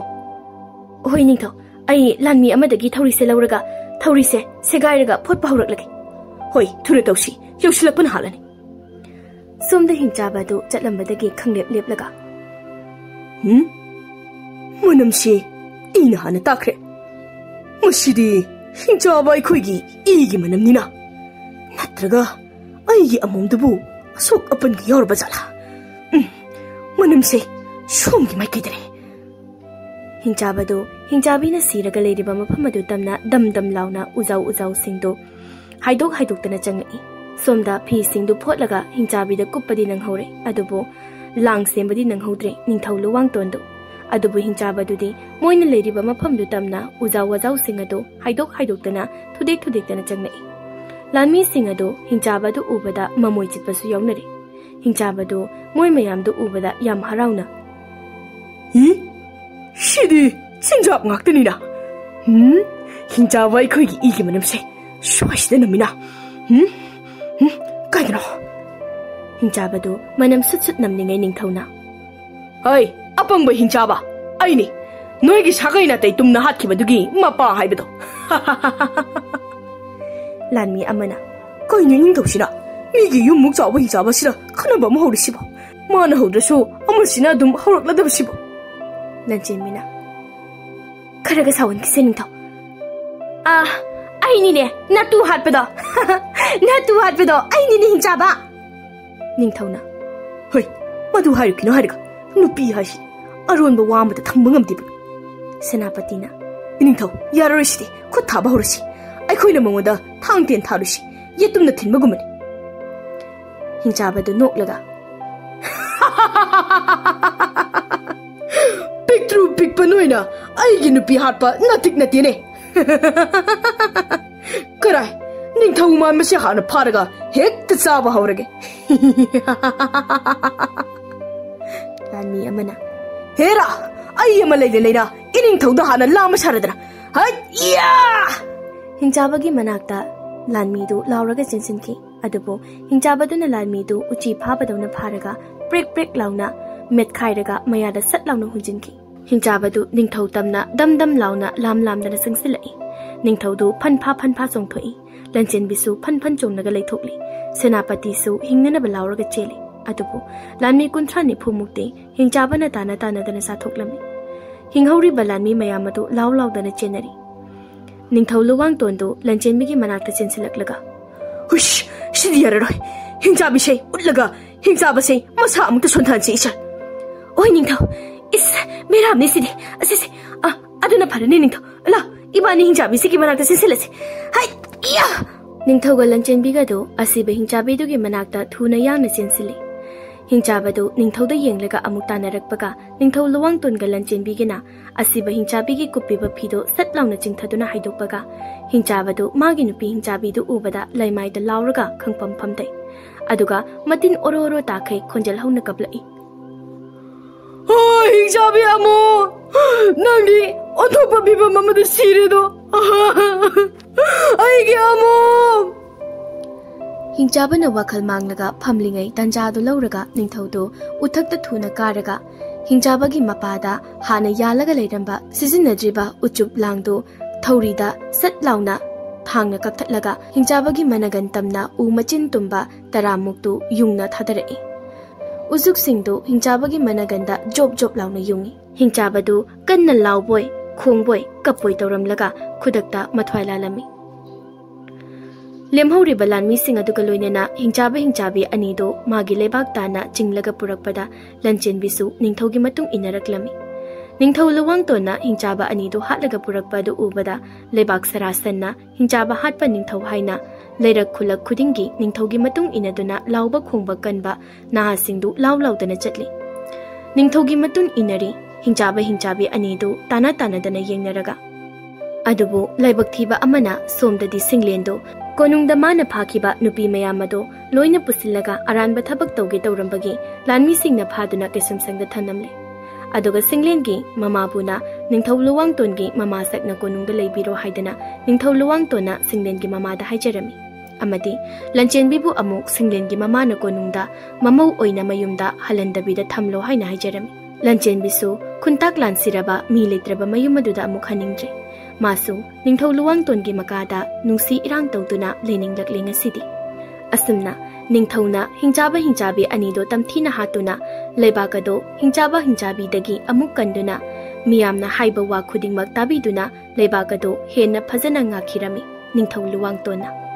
"ꯍꯣꯏ ꯅꯤꯡꯊꯧ, ꯑꯩ ꯂꯥꯟꯃꯤ ꯑꯃꯗꯒꯤ ꯊꯧꯔꯤꯁꯦ ꯂꯧꯔꯒ ꯊꯧꯔꯤꯁꯦ ꯁꯦꯒꯥꯏꯔꯒ ꯐꯣꯠꯄ ꯍꯧꯔꯛꯂꯒꯦ꯫" "ꯍꯣꯏ, ꯊꯨꯅ ꯇꯧꯁꯤ, ꯌꯧꯁꯤꯜꯂꯛꯄꯅ ꯍꯥꯜꯂꯅꯤ꯫" ꯁꯣꯝꯗ ꯍꯤꯡꯆꯥꯕ ꯑꯗꯨ ꯆꯠꯂꯝꯕꯗꯒꯤ ꯈꯪꯂꯦꯞ ꯂꯦꯞꯂꯒ, "ꯍꯨꯝ? ꯃꯅꯝꯁꯤ ꯑꯩꯅ ꯍꯥꯟꯅ ꯇꯥꯈ꯭ꯔꯦ꯫ ꯃꯁꯤꯗꯤ ꯍꯤꯡꯆꯥꯕ ꯑꯩꯈꯣꯏꯒꯤ ꯏꯒꯤ ꯃꯅꯝꯅꯤꯅ꯫ ꯅꯠꯇ꯭ꯔꯒ ꯑꯩꯒꯤ ꯑꯃꯣꯝꯗꯨꯕꯨ ꯑꯁꯣꯛ ꯑꯄꯟꯒ ꯌꯥꯎꯔꯕ ꯖꯥꯠꯂꯥ? ꯎꯝ, ꯃꯅꯝꯁꯦ ꯁꯣꯝꯒꯤ ꯃꯥꯏꯀꯩꯗꯅꯦ꯫" ꯍꯤꯡꯆꯥꯕꯗꯨ ꯍꯤꯡꯆꯥꯕꯤꯅ ꯁꯤꯔꯒ ꯂꯩꯔꯤꯕ ꯃꯐꯝ ꯑꯗꯨ ꯇꯝꯅ ꯗꯝ ꯗꯝ ꯂꯥꯎꯅ ꯎꯖꯥꯎ ꯎꯖꯥꯎꯁꯤꯡꯗꯨ ꯍꯥꯏꯗꯣꯛ ꯍꯥꯏꯗꯣꯛꯇꯅ ꯆꯪꯂꯛꯏ꯫ ꯁꯣꯝꯗ ꯐꯤꯁꯤꯡꯗꯨ ꯐꯣꯠꯂꯒ ꯍꯤꯡꯆꯥꯕꯤꯗ ꯀꯨꯞꯄꯗꯤ ꯅꯪꯍꯧꯔꯦ, ꯑꯗꯨꯕꯨ ꯂꯥꯡ ꯁꯦꯝꯕꯗꯤ ꯅꯪꯍꯧꯗ꯭ꯔꯦ ꯅꯤꯡꯊꯧ ꯂꯨꯋꯥꯡꯇꯣꯟꯗꯨ꯫ ꯑꯗꯨꯕꯨ ꯍꯤꯡꯆꯥꯕꯗꯨꯗꯤ ꯃꯣꯏꯅ ꯂꯩꯔꯤꯕ ꯃꯐꯝꯗꯨ ꯇꯝꯅ ꯎꯖꯥꯎ ꯋꯥꯖꯥꯎꯁꯤꯡ ꯑꯗꯨ ꯍꯥꯏꯗꯣꯛ ꯍꯥꯏꯗꯣꯛꯇꯅ ꯊꯨꯗꯦꯛ ꯊꯨꯗꯦꯛꯇꯅ ꯆꯪꯂꯛꯏ꯫ ꯂꯥꯟꯃꯤꯁꯤꯡ ꯑꯗꯨ ꯍꯤꯡꯆꯥꯕꯗꯨ ꯎꯕꯗ ꯃꯃꯣꯏ ꯆꯤꯠꯄꯁꯨ ꯌꯥꯎꯅꯔꯦ꯫ ꯍꯤꯡꯆꯥꯕꯗꯨ ꯃꯣꯏ ꯃꯌꯥꯝꯗꯨ ꯎꯕꯗ ꯌꯥꯝ ꯍꯔꯥꯎꯅ, "ꯏ? ꯁꯤꯗꯤ ꯆꯤꯟꯖꯥꯛ ꯉꯥꯛꯇꯅꯤꯅ꯫ ꯎꯝ, ꯍꯤꯡꯆꯥꯕ ꯑꯩꯈꯣꯏꯒꯤ ꯏꯒꯤ ꯃꯅꯝꯁꯦ ꯁ꯭ꯋꯥꯏꯁꯤꯗ ꯅꯝꯃꯤꯅ꯫ ꯎꯝ? ꯎꯝ? ꯀꯥꯏꯗꯅꯣ?" ꯍꯤꯡꯆꯥꯕꯗꯨ ꯃꯅꯝ ꯁꯨꯠ ꯁꯨꯠ ꯅꯝꯂꯤꯉꯩ ꯅꯤꯡꯊꯧꯅ, "ꯍꯩ, ꯑꯄꯪꯕ ꯍꯤꯡꯆꯥꯕ, ꯑꯩꯅꯤ꯫ ꯅꯣꯏꯒꯤ ꯁꯥꯒꯩ ꯅꯥꯇꯩ ꯇꯨꯝꯅ ꯍꯥꯠꯈꯤꯕꯗꯨꯒꯤ ꯃꯄꯥ ꯍꯥꯏꯕꯗꯣ꯫" ꯂꯥꯟꯃꯤ ꯑꯃꯅ, "ꯀꯩꯅꯣ ꯅꯤꯡꯊꯧꯁꯤꯅ ꯃꯤꯒꯤ ꯌꯨꯝꯃꯨꯛ ꯆꯥꯎꯕ ꯍꯤꯡꯆꯥꯕꯁꯤꯗ ꯈꯟꯅꯕ ꯑꯃ ꯍꯧꯔꯤꯁꯤꯕꯣ? ꯃꯥꯅ ꯍꯧꯗ꯭ꯔꯁꯨ ꯑꯃꯁꯤꯅ ꯑꯗꯨꯝ ꯍꯧꯔꯛꯂꯗꯕꯁꯤꯕꯣ?" ꯂꯟꯆꯦꯟꯕꯤꯅ, "ꯈꯔꯒ ꯁꯥꯎꯍꯟꯈꯤꯁꯦ ꯅꯤꯡꯊꯧ꯫ ꯑꯥ, ꯑꯩꯅꯤꯅꯦ ꯅꯇꯨ ꯍꯥꯠꯄꯗꯣ꯫ ꯅꯇꯨ ꯍꯥꯠꯄꯗꯣ ꯑꯩꯅꯤꯅꯦ ꯍꯤꯡꯆꯥꯕ꯫" ꯅꯤꯡꯊꯧꯅ, "ꯍꯣꯏ, ꯃꯗꯨ ꯍꯥꯏꯔꯨꯈꯤꯅꯣ ꯍꯥꯏꯔꯒ ꯅꯨꯄꯤ ꯍꯥꯏꯁꯤ ꯑꯔꯣꯟꯕ ꯋꯥ ꯑꯃꯇ ꯊꯝꯕ ꯉꯝꯗꯦꯕ꯫" ꯁꯦꯅꯥꯄꯇꯤꯅ, "ꯏꯅꯤꯡꯊꯧ, ꯌꯥꯔꯔꯣꯏ ꯁꯤꯗꯤ, ꯈꯨꯠ ꯊꯥꯕ ꯍꯧꯔꯁꯤ꯫ ꯑꯩꯈꯣꯏꯅ ꯃꯉꯣꯟꯗ ꯊꯥꯡ ꯇꯦꯟ ꯊꯥꯔꯨꯁꯤ, ꯌꯦꯇꯨꯝꯅ ꯊꯤꯟꯕꯒꯨꯝꯕꯅꯤ꯫" ꯍꯤꯡꯆꯥꯕꯗꯨ ꯅꯣꯛꯂꯒ, "ꯄꯤꯛꯇ꯭ꯔꯨ ꯄꯤꯛꯄ ꯅꯣꯏꯅ ꯑꯩꯒꯤ ꯅꯨꯄꯤ ꯍꯥꯠꯄ ꯅꯇꯤꯛ ꯅꯠꯇꯦꯅꯦ꯫ ꯀꯔꯥꯏ, ꯅꯤꯡꯊꯧ ꯃꯥꯟꯕꯁꯦ ꯍꯥꯟꯅ ꯐꯥꯔꯒ ꯍꯦꯛꯇ ꯆꯥꯕ ꯍꯧꯔꯒꯦ꯫" ꯂꯥꯟꯃꯤ ꯑꯃꯅ, "ꯍꯦꯔꯥ, ꯑꯩ ꯑꯃ ꯂꯩꯅ ꯂꯩꯅ ꯏꯅꯤꯡꯊꯧꯗ ꯍꯥꯟꯅ ꯂꯥꯝꯕ ꯁꯥꯔꯗꯅ꯫ ꯍꯠ, ꯏꯌꯥ!" ꯍꯤꯡꯆꯥꯕꯒꯤ ꯃꯅꯥꯛꯇ ꯂꯥꯟꯃꯤꯗꯨ ꯂꯥꯎꯔꯒ ꯆꯦꯟꯁꯤꯟꯈꯤ꯫ ꯑꯗꯨꯕꯨ ꯍꯤꯡꯆꯥꯕꯗꯨꯅ ꯂꯥꯟꯃꯤꯗꯨ ꯎꯆꯤ ꯐꯥꯕꯗꯧꯅ ꯐꯥꯔꯒ ꯄ꯭ꯔꯦꯛ ꯄ꯭ꯔꯦꯛ ꯂꯥꯎꯅ ꯃꯦꯠꯈꯥꯏꯔꯒ ꯃꯌꯥꯗ ꯁꯠ ꯂꯥꯎꯅ ꯍꯨꯟꯖꯤꯟꯈꯤ꯫ ꯍꯤꯡꯆꯥꯕꯗꯨ ꯅꯤꯡꯊꯧ ꯇꯝꯅ ꯗꯝ ꯗꯝ ꯂꯥꯎꯅ ꯂꯥꯝ ꯂꯥꯝꯗꯅ ꯆꯪꯁꯤꯜꯂꯛꯏ꯫ ꯅꯤꯡꯊꯧꯗꯨ ꯐꯟ ꯐꯥ ꯐꯟ ꯐꯥ ꯆꯣꯡꯊꯣꯛꯏ꯫ ꯂꯟꯆꯦꯟꯕꯤꯁꯨ ꯐꯟ ꯐꯟ ꯆꯣꯡꯂꯒ ꯂꯩꯊꯣꯛꯂꯤ꯫ ꯁꯦꯅꯥꯄꯇꯤꯁꯨ ꯍꯤꯡꯅꯅꯕ ꯂꯥꯎꯔꯒ ꯆꯦꯜꯂꯤ꯫ ꯑꯗꯨꯕꯨ ꯂꯥꯟꯃꯤ ꯀꯨꯟꯊ꯭ꯔꯥ ꯅꯤꯐꯨ ꯃꯨꯛꯇꯤ ꯍꯤꯡꯆꯥꯕꯅ ꯇꯥꯟꯅ ꯇꯥꯟꯅꯗꯅ ꯆꯥꯊꯣꯛꯂꯝꯃꯤ꯫ ꯍꯤꯡꯍꯧꯔꯤꯕ ꯂꯥꯟꯃꯤ ꯃꯌꯥꯝ ꯑꯗꯨ ꯂꯥꯎ ꯂꯥꯎꯗꯅ ꯆꯦꯟꯅꯔꯤ꯫ ꯅꯤꯡꯊꯧ ꯂꯨꯋꯥꯡꯇꯣꯟꯗꯨ ꯂꯟꯆꯦꯟꯕꯤꯒꯤ ꯃꯅꯥꯛꯇ ꯆꯦꯟꯁꯤꯜꯂꯛꯂꯒ, "ꯍꯨꯏꯁ, ꯁꯤꯗꯤ ꯌꯥꯔꯔꯣꯏ꯫ ꯍꯤꯡꯆꯥꯕꯤꯁꯦ ꯎꯠꯂꯒ ꯍꯤꯡꯆꯥꯕꯁꯦ ꯃꯁꯥ ꯑꯃꯨꯛꯇ ꯁꯣꯟꯊꯍꯟꯁꯤ ꯏꯆꯜ꯫" "ꯑꯣꯏ ꯅꯤꯡꯊꯧ, ꯏꯁ, ꯕꯦꯔꯥꯝꯅꯤ ꯁꯤꯗꯤ꯫ ꯑꯁꯤꯁꯦ, ꯑ, ꯑꯗꯨꯅ ꯐꯔꯅꯤ ꯅꯤꯡꯊꯧ꯫ ꯂꯥ, ꯏꯕꯥꯅꯤ ꯍꯤꯡꯆꯥꯕꯤꯁꯤꯒꯤ ꯃꯅꯥꯛꯇ ꯆꯦꯟꯁꯤꯜꯂꯁꯤ꯫ ꯍꯥꯏ, ꯏꯌꯥ!" ꯅꯤꯡꯊꯧꯒ ꯂꯟꯆꯦꯟꯕꯤꯒꯗꯨ ꯑꯁꯤꯕ ꯍꯤꯡꯆꯥꯕꯤꯗꯨꯒꯤ ꯃꯅꯥꯛꯇ ꯊꯨꯅ ꯌꯥꯡꯅ ꯆꯦꯟꯁꯤꯜꯂꯤ꯫ ꯍꯤꯡꯆꯥꯕꯗꯨ ꯅꯤꯡꯊꯧꯗ ꯌꯦꯡꯂꯒ ꯑꯃꯨꯛ ꯇꯥꯟꯅꯔꯛꯄꯒ ꯅꯤꯡꯊꯧ ꯂꯨꯋꯥꯡꯇꯣꯟꯒ ꯂꯟꯆꯦꯟꯕꯤꯒꯤꯅ ꯑꯁꯤꯕ ꯍꯤꯡꯆꯥꯕꯤꯒꯤ ꯀꯨꯞꯄꯤꯕ ꯐꯤꯗꯣ ꯁꯠ ꯂꯥꯎꯅ ꯆꯤꯡꯊꯗꯨꯅ ꯍꯥꯏꯗꯣꯛꯄꯒ ꯍꯤꯡꯆꯥꯕꯗꯨ ꯃꯥꯒꯤ ꯅꯨꯄꯤ ꯍꯤꯡꯆꯥꯕꯤꯗꯨ ꯎꯕꯗ ꯂꯩꯃꯥꯏꯗ ꯂꯥꯎꯔꯒ ꯈꯪꯐꯝ ꯐꯝꯗꯩ꯫ ꯑꯗꯨꯒ ꯃꯇꯤꯟ ꯑꯣꯔꯣ ꯑꯣꯔꯣ ꯇꯥꯈꯩ ꯈꯣꯟꯖꯦꯜ ꯍꯧꯅ ꯀꯞꯂꯛꯏ꯫ "ꯑꯣ, ꯍꯤꯡꯆꯥꯕꯤ ꯑꯃꯣ, ꯅꯪꯗꯤ ꯑꯣꯟꯊꯣꯛꯄ ꯐꯤꯕꯝ ꯑꯃꯗ ꯁꯤꯔꯦꯗꯣ꯫ ꯑꯩꯒꯤ ꯑꯃꯣ!" ꯍꯤꯡꯆꯥꯕꯅ ꯋꯥꯈꯜ ꯃꯥꯡꯂꯒ ꯐꯝꯂꯤꯉꯩ ꯇꯟꯖꯥꯗꯨ ꯂꯧꯔꯒ ꯅꯤꯡꯊꯧꯗꯨ ꯎꯊꯛꯇ ꯊꯨꯅ ꯀꯥꯔꯒ ꯍꯤꯡꯆꯥꯕꯒꯤ ꯃꯄꯥꯗ ꯍꯥꯟꯅ ꯌꯥꯜꯂꯒ ꯂꯩꯔꯝꯕ ꯁꯤꯖꯤꯟꯅꯗ꯭ꯔꯤꯕ ꯎꯆꯨꯞ ꯂꯥꯡꯗꯨ ꯊꯧꯔꯤꯗ ꯁꯠ ꯂꯥꯎꯅ ꯊꯥꯡꯅ ꯀꯛꯊꯠꯂꯒ ꯍꯤꯡꯆꯥꯕꯒꯤ ꯃꯅꯒꯟ ꯇꯝꯅ ꯎ ꯃꯆꯤꯟ ꯇꯨꯝꯕ ꯇꯔꯥꯃꯨꯛꯇꯨ ꯌꯨꯡꯅ ꯊꯥꯗꯔꯛꯏ꯫ ꯎꯆꯨꯛꯁꯤꯡꯗꯨ ꯍꯤꯡꯆꯥꯕꯒꯤ ꯃꯅꯒꯟꯗ ꯖꯣꯞ ꯖꯣꯞ ꯂꯥꯎꯅ ꯌꯨꯡꯏ꯫ ꯍꯤꯡꯆꯥꯕꯗꯨ ꯀꯟꯅ ꯂꯥꯎꯕꯣꯏ, ꯈꯣꯡꯕꯣꯏ, ꯀꯞꯄꯣꯏ ꯇꯧꯔꯝꯂꯒ ꯈꯨꯗꯛꯇ ꯃꯊ꯭ꯋꯥꯏ ꯂꯥꯜꯂꯝꯃꯤ꯫ ꯂꯦꯝꯍꯧꯔꯤꯕ ꯂꯥꯟꯃꯤꯁꯤꯡ ꯑꯗꯨꯒ ꯂꯣꯏꯅꯅ ꯍꯤꯡꯆꯥꯕ ꯍꯤꯡꯆꯥꯕꯤ ꯑꯅꯤꯗꯨ ꯃꯥꯒꯤ ꯂꯩꯕꯥꯛ ꯇꯥꯟꯅ ꯆꯤꯡꯂꯒ ꯄꯨꯔꯛꯄꯗ ꯂꯟꯆꯦꯟꯕꯤꯁꯨ ꯅꯤꯡꯊꯧꯒꯤ ꯃꯇꯨꯡ ꯏꯟꯅꯔꯛꯂꯝꯃꯤ꯫ ꯅꯤꯡꯊꯧ ꯂꯨꯋꯥꯡꯇꯣꯟꯅ ꯍꯤꯡꯆꯥꯕ ꯑꯅꯤꯗꯨ ꯍꯥꯠꯂꯒ ꯄꯨꯔꯛꯄ ꯑꯗꯨ ꯎꯕꯗ ꯂꯩꯕꯥꯛ ꯁꯔꯥꯁꯟꯅ ꯍꯤꯡꯆꯥꯕ ꯍꯥꯠꯄ ꯅꯤꯡꯊꯧ ꯍꯥꯏꯅ ꯂꯩꯔꯛ ꯈꯨꯜꯂꯛ ꯈꯨꯗꯤꯡꯒꯤ ꯅꯤꯡꯊꯧꯒꯤ ꯃꯇꯨꯡ ꯏꯟꯅꯗꯨꯅ ꯂꯥꯎꯕ ꯈꯣꯡꯕ ꯀꯟꯕ ꯅꯍꯥꯁꯤꯡꯗꯨ ꯂꯥꯎ ꯂꯥꯎꯗꯅ ꯆꯠꯂꯤ꯫ ꯅꯤꯡꯊꯧꯒꯤ ꯃꯇꯨꯡ ꯏꯟꯅꯔꯤ꯫ ꯍꯤꯡꯆꯥꯕ ꯍꯤꯡꯆꯥꯕꯤ ꯑꯅꯤꯗꯨ ꯇꯥꯅ ꯇꯥꯅꯗꯅ ꯌꯦꯡꯅꯔꯒ꯫ ꯑꯗꯨꯕꯨ ꯂꯥꯏꯕꯛ ꯊꯤꯕ ꯑꯃꯅ ꯁꯣꯝꯗꯗꯤ ꯁꯤꯡꯂꯦꯟꯗꯣ ꯀꯣꯅꯨꯡꯗ ꯃꯥꯅ ꯐꯥꯈꯤꯕ ꯅꯨꯄꯤ ꯃꯌꯥꯝ ꯑꯗꯣ ꯂꯣꯏꯅ ꯄꯨꯁꯤꯜꯂꯒ ꯑꯔꯥꯟꯕ ꯊꯕꯛ ꯇꯧꯒꯦ ꯇꯧꯔꯝꯕꯒꯤ ꯂꯥꯟꯃꯤꯁꯤꯡꯅ ꯐꯥꯗꯨꯅ ꯀꯩꯁꯨꯝꯁꯪꯗ ꯊꯝꯂꯝꯂꯦ꯫ ꯑꯗꯨꯒ ꯁꯤꯡꯂꯦꯟꯒꯤ ꯃꯃꯥꯕꯨꯅ ꯅꯤꯡꯊꯧ ꯂꯨꯋꯥꯡꯇꯣꯟꯒꯤ ꯃꯃꯥ ꯁꯛꯅ ꯀꯣꯅꯨꯡꯗ ꯂꯩꯕꯤꯔꯣ ꯍꯥꯏꯗꯅ ꯅꯤꯡꯊꯧ ꯂꯨꯋꯥꯡꯇꯣꯟꯅ ꯁꯤꯡꯂꯦꯟꯒꯤ ꯃꯃꯥꯗ ꯍꯥꯏꯖꯔꯝꯃꯤ꯫ ꯑꯃꯗꯤ ꯂꯟꯆꯦꯟꯕꯤꯕꯨ ꯑꯃꯨꯛ ꯁꯤꯡꯂꯦꯟꯒꯤ ꯃꯃꯥꯅ ꯀꯣꯅꯨꯡꯗ ꯃꯃꯧ ꯑꯣꯏꯅ ꯃꯌꯨꯝꯗ ꯍꯜꯍꯟꯗꯕꯤꯗ ꯊꯝꯂꯣ ꯍꯥꯏꯅ ꯍꯥꯏꯖꯔꯝꯃꯤ꯫ ꯂꯟꯆꯦꯟꯕꯤꯁꯨ ꯈꯨꯟꯇꯥꯛ ꯂꯥꯟꯁꯤꯔꯕ ꯃꯤ ꯂꯩꯇ꯭ꯔꯕ ꯃꯌꯨꯝ ꯑꯗꯨꯗ ꯑꯃꯨꯛ ꯍꯟꯅꯤꯡꯗ꯭ꯔꯦ꯫ ꯃꯥꯁꯨ ꯅꯤꯡꯊꯧ ꯂꯨꯋꯥꯡꯇꯣꯟꯒꯤ ꯃꯀꯥꯗ ꯅꯨꯡꯁꯤ ꯏꯔꯥꯡ ꯇꯧꯗꯨꯅ ꯂꯩꯅꯤꯡꯂꯛꯂꯦ ꯉꯁꯤꯗꯤ꯫ ꯑꯁꯨꯝꯅ ꯅꯤꯡꯊꯧꯅ ꯍꯤꯡꯆꯥꯕ ꯍꯤꯡꯆꯥꯕꯤ ꯑꯅꯤꯗꯣ ꯇꯝꯊꯤꯅ ꯍꯥꯠꯇꯨꯅ ꯂꯩꯕꯥꯛ ꯑꯗꯣ ꯍꯤꯡꯆꯥꯕ ꯍꯤꯡꯆꯥꯕꯤꯗꯒꯤ ꯑꯃꯨꯛ ꯀꯟꯗꯨꯅ ꯃꯤꯌꯥꯝꯅ ꯍꯥꯏꯕ ꯋꯥ ꯈꯨꯗꯤꯡꯃꯛ ꯇꯥꯕꯤꯗꯨꯅ ꯂꯩꯕꯥꯛ ꯑꯗꯣ ꯍꯦꯟꯅ ꯐꯖꯅ ꯉꯥꯛꯈꯤꯔꯝꯃꯤ ꯅꯤꯡꯊꯧ ꯂꯨꯋꯥꯡꯇꯣꯟꯅ꯫